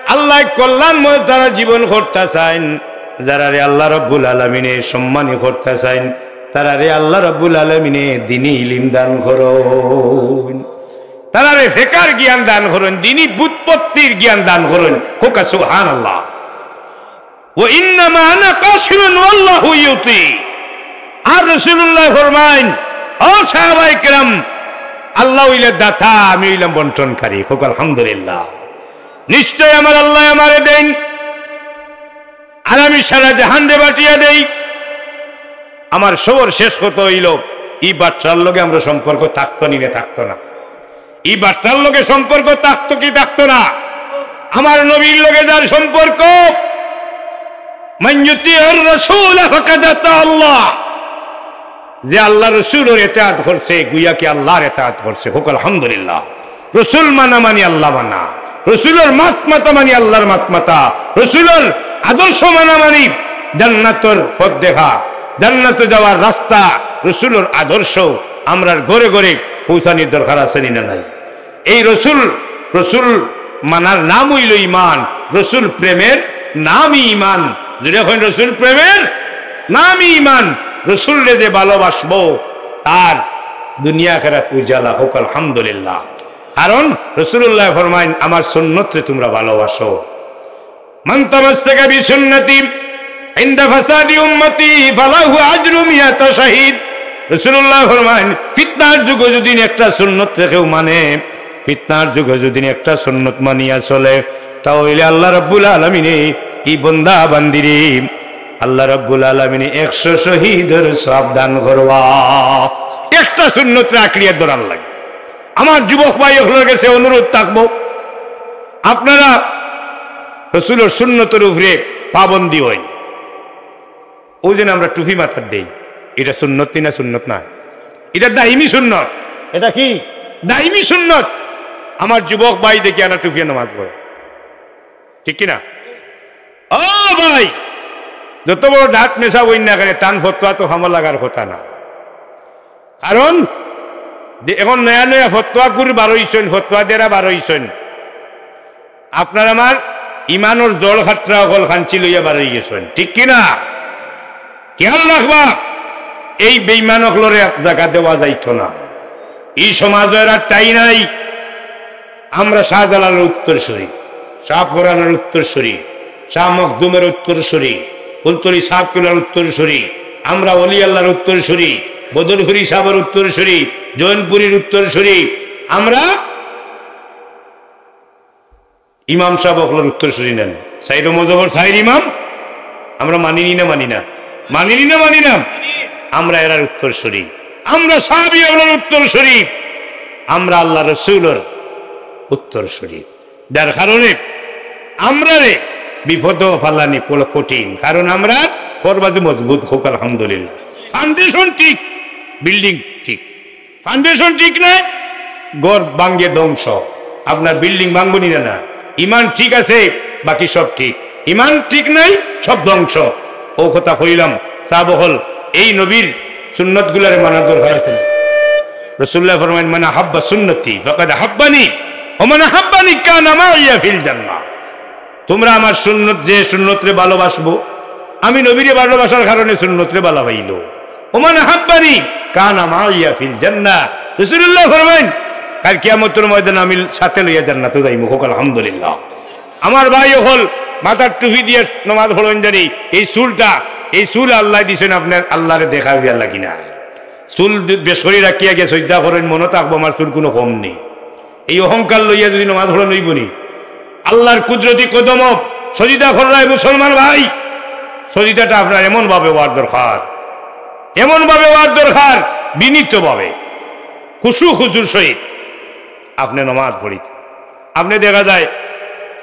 আল্লায় কল্যাণময় তারা জীবন করতা চাইন, যারারে আল্লাহ রব্বুল আলামিনে সম্মানী করতা চাইন, তারারে আল্লাহ রব্বুল আলামিনে দ্বীনি ইলিম দান করইন, তারারে ফেকার জ্ঞান দান করইন, দ্বীনি ব্যুৎপত্তির জ্ঞান দান করইন। কউক্কা সুবহানাল্লাহ। "ওয়া ইন্নামা আনা কাসিমুন ওয়াল্লাহু ইউতি।" আর রাসূলুল্লায় ফরমাইন, "ও সাহাবায়ে কেরাম, আল্লাহ অইলা দাতা, আমি অইলাম বন্টনকারী।" কউক্কা আলহামদুলিল্লাহ। নিশ্চয় আমার আল্লায় আমারে দেইন, আর আমি সারা জাহানরে বাটিয়া দেই। আমার সবর শেষ কথা অইলো, ই বাট্টার লগে আমরার সম্পর্ক থাকতো নি না থাকতো না? ই বাট্টার লগে সম্পর্ক থাকতো কি থাকতো না? আমার নবীর লগে যার সম্পর্ক, "মান ইউতিউর রাসূলা ফাকাদ আতা আল্লাহ।" যে আল্লাহ রসুলর এতাআত করছে, গুইয়া কি আল্লাহর এতাআত করছে। কউক্কা আলহামদুলিল্লাহ। রসুল মানা মানি আল্লাহ মানা, রসুলর মাত মাতা মানি আল্লাহর মাত মাতা, রসুলর আদর্শ মানা মানি জান্নাতর পথ দেখা, জান্নাতো যাওয়ার রাস্তা। রসুলর আদর্শ আমরার ঘরে ঘরে পৌঁছানির দরকার আছে নি না নাই? এই রসুল, রসুল মানার নাম অইলো ইমান, রসুল প্রেমের নামই ইমান। জোরে কইন, রসুল প্রেমের নামই ইমান। রসুলরে যে ভালোবাসবো, তার দুনিয়া আখেরাত উজালা। কউক্কা আলহামদুলিল্লাহ। কারণ রাসূলুল্লায় ফরমাইন, "আমার সুন্নতরে তুমরা ভালোবাসো।" "মান তামাসসাকা বিসুন্নতি ইনদা ফাসাদি উম্মতি ফালাহু আজরু মিয়াতা শাহিদ।" রাসূলুল্লায় ফরমাইন, ফিতনার যুগো যুদি একটা সুন্নতরে কেউ মানে, ফিতনার যুগো যুদি একটা সুন্নত মানিয়া চলে, তা অইলে আল্লাহ রাব্বুল আলামিনে ই বন্দা বান্দিরে, আল্লাহ রাব্বুল আলামিনে একশো শহীদর সওয়াব দান করবা। একটা সুন্নতরে আঁকড়িয়া ধরার লাগি। আমার যুবক ভাই অকলর গেছে অনুরোধ থাকবো, আপনারা রসুলর সুন্নতর উপরে পাবন্দি অইন। অউ যে আমরা টুপি মাথাত দেই, ইটা সুন্নত নি না সুন্নত নায়? ইটা দাইমি সুন্নত। ইটা কি? দাইমি সুন্নত। আমার যুবক ভাই দেখি আনা টুপিয়ে নামাজ পড়ে, ঠিক কি না? ও ভাই, যত বড় ডাট মেসাব অইন না কেনে, তান ফতোয়া তো হামা লাগার কথা না। কারণ যে এখন নয়া নয়া ফতোয়া গুর বারইছইন, ফতোয়া দেরা বারইছইন, আপনার আমার ইমানর জড় খাটরা অকল খাঞ্চি লইয়া বারই গেছইন, ঠিক কি না? খেয়াল রাখবা, এই বেইমান অকলরে এক জাগা দেওয়া যাইতো না। ই সমাজো এরার ঠাই নাই। আমরা শাহজালালর উত্তরসূরি, শাহ পরানর উত্তরসূরি, শাহ মখদুমর উত্তরসূরি, ফুলতলি সাব কিবলার উত্তরসূরি, আমরা অলি আল্লাহর উত্তরসূরি, বদরপুরি সাবর উত্তরসূরি, জৈনপুরীর উত্তরসূরি, আমরা ইমাম সাব অকলর উত্তরসূরি নানি? চাইরো মজহবর চাইর ইমাম আমরা মানি নি না মানি না? মানি নি না মানি না? আমরা এরার উত্তরসূরি, আমরা সাহাবী অকলর উত্তরসূরি, আমরা আল্লাহ রসুলর উত্তরসূরি। যার কারণে আমরারে বিপদো ফালানি বড় কঠিন, কারণ আমরার ঘর বাজু মজবুত। কউক্কা আলহামদুলিল্লাহ। Foundation ঠিক, building ঠিক। Foundation ঠিক নাই, ঘর ভাঙ্গে ধ্বংস। আপনার building ভাঙ্গবো নি না? না, ইমান ঠিক আছে, বাকি সব ঠিক। ইমান ঠিক নাই, সব ধ্বংস। অউ কথা কইলাম, সাব অকল, এই নবীর সুন্নতগুলারে মানার দরকার আছে। রাসূলুল্লায় ফরমাইন, "মান আহাব্বা সুন্নতি ফাকাদ আহাব্বানি, ওয়া মান আহাব্বানি কানা মাইয়া ফিল জান্নাহ।" তুমরা আমার সুন্নত, যে সুন্নতরে ভালোবাসবো, আমি নবীরে ভালোবাসার কারণে সুন্নতরে ভালা পাইলো। "ওমান আহাব্বানি কানা মাইয়া ফিল জান্নাহ।" রাসূলুল্লায় ফরমাইন, "কাইল কিয়ামতর ময়দানে আমি সাথে লইয়া জান্নাতো যাইমু।" কউক্কা আলহামদুলিল্লাহ। আমার ভাই অকল, মাথার টুপি দিয়া নমাজ পড়ইন জানি, এই চুলটা, এই চুল আল্লায় দিছইন আপনার, আল্লাহরে দেখাইবার লাগি না। চুল দি-, বেশ করি রাখিয়া গিয়া সজদা করইন, মনো থাকবো আমার চুল কুনু কম নি। এই অহংকার লইয়া যুদি নমাজ পড়ইন অইবো নি? আল্লাহর কুদরতি কদমো সজদা কররায় মুসলমান ভাই, সজদাটা আপনার এমন ভাবে অওয়ার দরকার, এমন ভাবে অওয়ার দরকার, বিনীত ভাবে, খুশু খুজুর সহিত আপনে নমাজ পড়িতা। আপনে দেখা যায়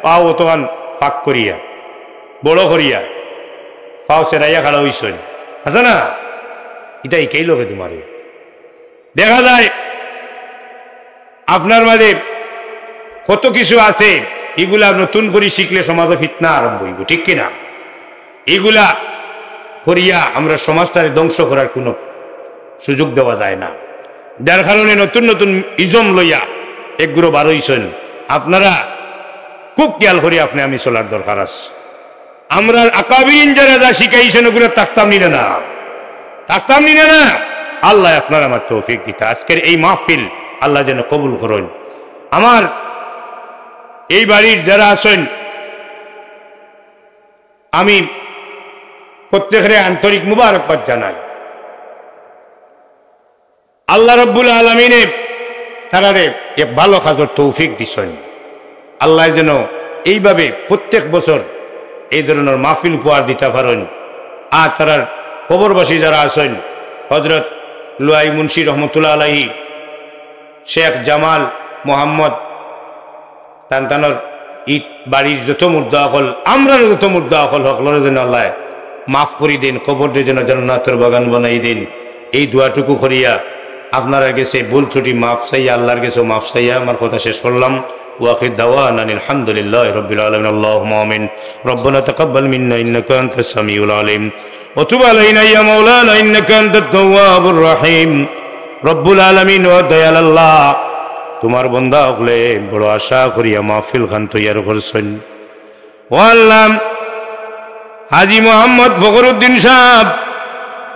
পাও অতখান ফাঁক করিয়া, বড় করিয়া, পাও সেরাইয়া খাড়া অইছইন, আছে না? ইটা ইকাইলো কে তুমারে? দেখা যায় আপনার মাঝে কত কিছু আছে, ইগুলা নতুন করি শিখলে সমাজো ফিতনা আরম্ভ অইবো, ঠিক কি না? ইগুলা করিয়া আমরা সমাজটারে ধ্বংস করার কুনু সুযোগ দেওয়া যায় না, যার কারণে নতুন নতুন ইজম লইয়া একগুলো বার অইছইন। আপনারা খুব খেয়াল করি আপনে আমি চলার দরকার আছে। আমরার আকাবিরিন যারা যা শিখাইছইন, ওগুলো থাকতাম নি না, থাকতাম নি না। আল্লায় আপনার আমার তৌফিক দিতা। আজকের এই মাহফিল আল্লায় যেন কবুল করইন। আমার এই বাড়ির যারা আছইন, আমি প্রত্যেকরে আন্তরিক মুবারকবাদ জানাই। আল্লাহ রব্বুল আলামিনে তারারে এক ভালো কাজর তৌফিক দিছইন। আল্লায় যেন এইভাবে প্রত্যেক বছর এই ধরনর মাহফিল উপহার দিতা পারইন। আর তারার কবরবাসী যারা আছইন, হযরত লুয়াই মুন্সি রহমতুল্লাহ আলাইহি, শেখ জামাল মোহাম্মদ, তান তানর ই বাড়ির যত মুর্দা অকল, আমরার যত মুর্দা অকল, হকলরে যেন আল্লায় মাফ করি দেইন, কবররে যেন জান্নাতর বাগান বানাই দেইন। এই দোয়াটুকু করিয়া আপনারার গেছে ভুল ত্রুটি মাফ চাইয়া, আল্লাহর গেছেও মাফ চাইয়া আমার কথা শেষ করলাম। ওয়া আখির দাওয়ানা আলহামদুলিল্লাহি রাব্বিল আলামিন। আল্লাহুম্মা আমিন। ربنا تقبل منا إنك أنت السميع العليم وتب علينا يا مولانا إنك أنت التواب الرحيم। রব্বুল আলামিন, ও দয়াল আল্লাহ, তুমার বন্দা অকলে বড় আশা করিয়া মাহফিল খান তৈয়ার করছইন। ও আল্লাহ, হাজী মোহাম্মদ ফখরুদ্দিন সাব,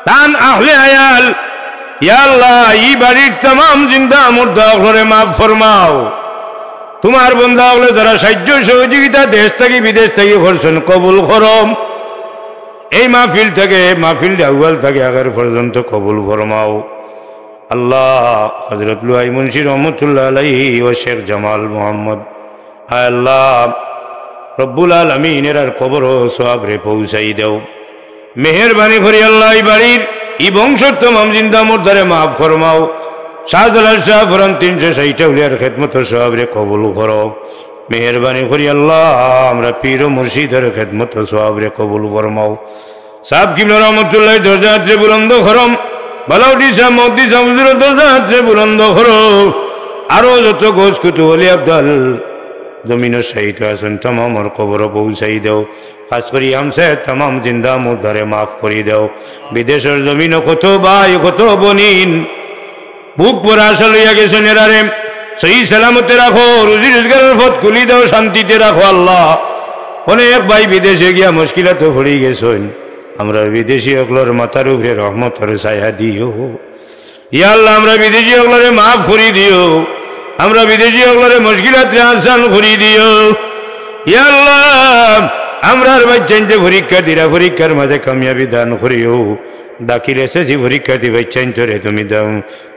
তান আহলে আয়াল, ইয়া আল্লাহ, ই বাড়ির তামাম জিন্দা মুর্দা অকলরে মাফ ফরমাও। তুমার বন্দা অকলে যারা সাহায্য সহযোগিতা দেশ থাকি বিদেশ থাকি করছইন, কবুল করো। এই মাহফিল থাকি, মাহফিল আউয়াল থাকি আখের পর্যন্ত কবুল ফরমাও। আল্লাহ, হযরত লুয়াই মুন্সি রহমতুল্লাহ আলাইহি ও শেখ জামাল মোহাম্মদ, আয় আল্লাহ, রব্বুল আলামিন এরার কবরো সওয়াবরে পৌঁছাই দেও। মেহেরবানি করি আল্লাহ, ই বাড়ির, ই বংশর তামাম জিন্দা মুর্দারে মাফ ফরমাও। শাহজালাল শাহ ফরান তিনশো ষাইট আউলিয়ার খেদমতর সওয়াবরে কবুল করো। মেহেরবানি করি আল্লাহ, আমরা পীর ও মুর্শিদর খেদমতর সওয়াবরে কবুল ফরমাও। সাব কিবলা রহমতুল্লাহ দরজাতরে বুলন্দ করো। বালাউদ্দিন সাব, মহদি সাব হুজুরর দরজাতরে বুলন্দ করো। আরো যত গৌস কুতুব অলি আবদাল জমিনো শায়িত আছইন, তামামর কবরো পৌঁছাই দেও। খাস করি আমসায় তামাম জিন্দা মুর্দারে মাফ করি দেও। বিদেশর জমিনো কত ভাই, কত বইন, বুক ভরা আশা লইয়া গেছইন, এরারে সহি সালামতে রাখো, রুজি রোজগারর পথ খুলি দেও, শান্তিতে রাখো আল্লাহ। অনেক ভাই বিদেশে গিয়া মুশকিলাতো পড়ি গেছইন, আমরার বিদেশি অকলর মাথার উপরে রহমতর ছায়া দিও। ইয়া আল্লাহ, আমরা বিদেশি অকলরে মাফ করি দিও, আমরা বিদেশি অকলরে মুশকিলাতরে আসান করি দিও। ইয়া আল্লাহ, আমরার বাইচ্চাইন্তে পরীক্ষা দিরা, পরীক্ষার মাঝে কামিয়াবি দান করিও। দাখিল এসএসসি পরীক্ষার্থী বাইচ্চাইন্তরে তুমি দাও,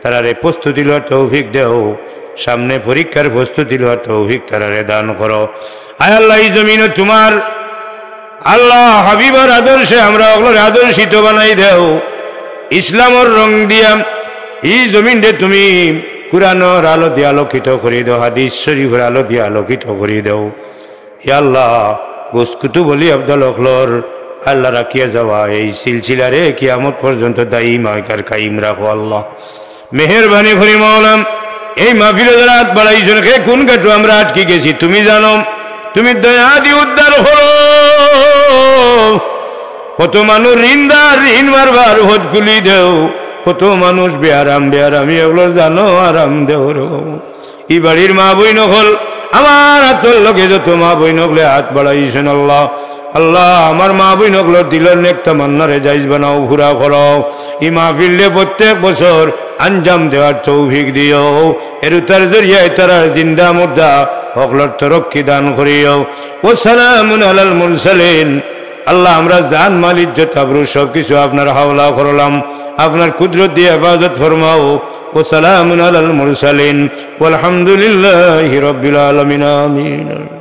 তারারে প্রস্তুতি লওয়ার তৌফিক দেও, সামনে পরীক্ষার প্রস্তুতি লওয়ার তৌফিক তারারে দান করো। আয় আল্লাহ, ই জমিনো তুমার আল্লাহ হাবিবর আদর্শে আমরা অকলরে আদর্শিত বানাই দেও। ইসলামর রং দিয়া ই জমিনরে তুমি কুরআনর আলো দিয়া আলোকিত করি দেও, হাদিস শরীফর আলো দিয়া আলোকিত করি দেও। ইয়া আল্লাহ, গৌস কুতুব অলি আবদাল অকলর আল্লাহ রাখিয়া যাওয়া এই সিলসিলারে কিয়ামত পর্যন্ত দায়ী মাইকার কায়েম রাখো আল্লাহ। মেহেরবানি করি মাওলা, এই মাহফিলো যারা আত বাড়াইছইন, কে কুন ঘাটো আমরা আটকি গেছি তুমি জানো, তুমি দয়া দি উদ্ধার করো। কত মানুষ ঋণদার, ঋণ মারবার পথ খুলি দেও, কত মানুষ বেয়ারাম, বেয়ারামি অকলর জানো আরাম দেও রে বাবা। ই বাড়ির মা বইন অকল, আমার আতর লগে যত মা বইন অকলে আত বাড়াইছইন আল্লাহ, আল্লাহ, আমার মা বইন অকলর দিলর নেক তামান্নারে জায়েজ বানাও, পুরা করো। ই মাহফিলরে প্রত্যেক বছর আঞ্জাম দেওয়ার তৌফিক দিও। এর উতার জরিয়ায় তারার জিন্দা মুর্দা অকলর তরক্কি দান করিও। ওয়া সালামুন আলাল মুরসালিন। আল্লাহ, আমরা জান, মাল, ইজ্জত, আবরু সব কিছু আপনার হাওলা করলাম, আপনার কুদরত দিয়া হেফাজত ফরমাও। ওয়া সালামুন আলাল মুরসালিন, ওয়ালহামদুলিল্লাহি রাব্বিল আলামিন। আমিন।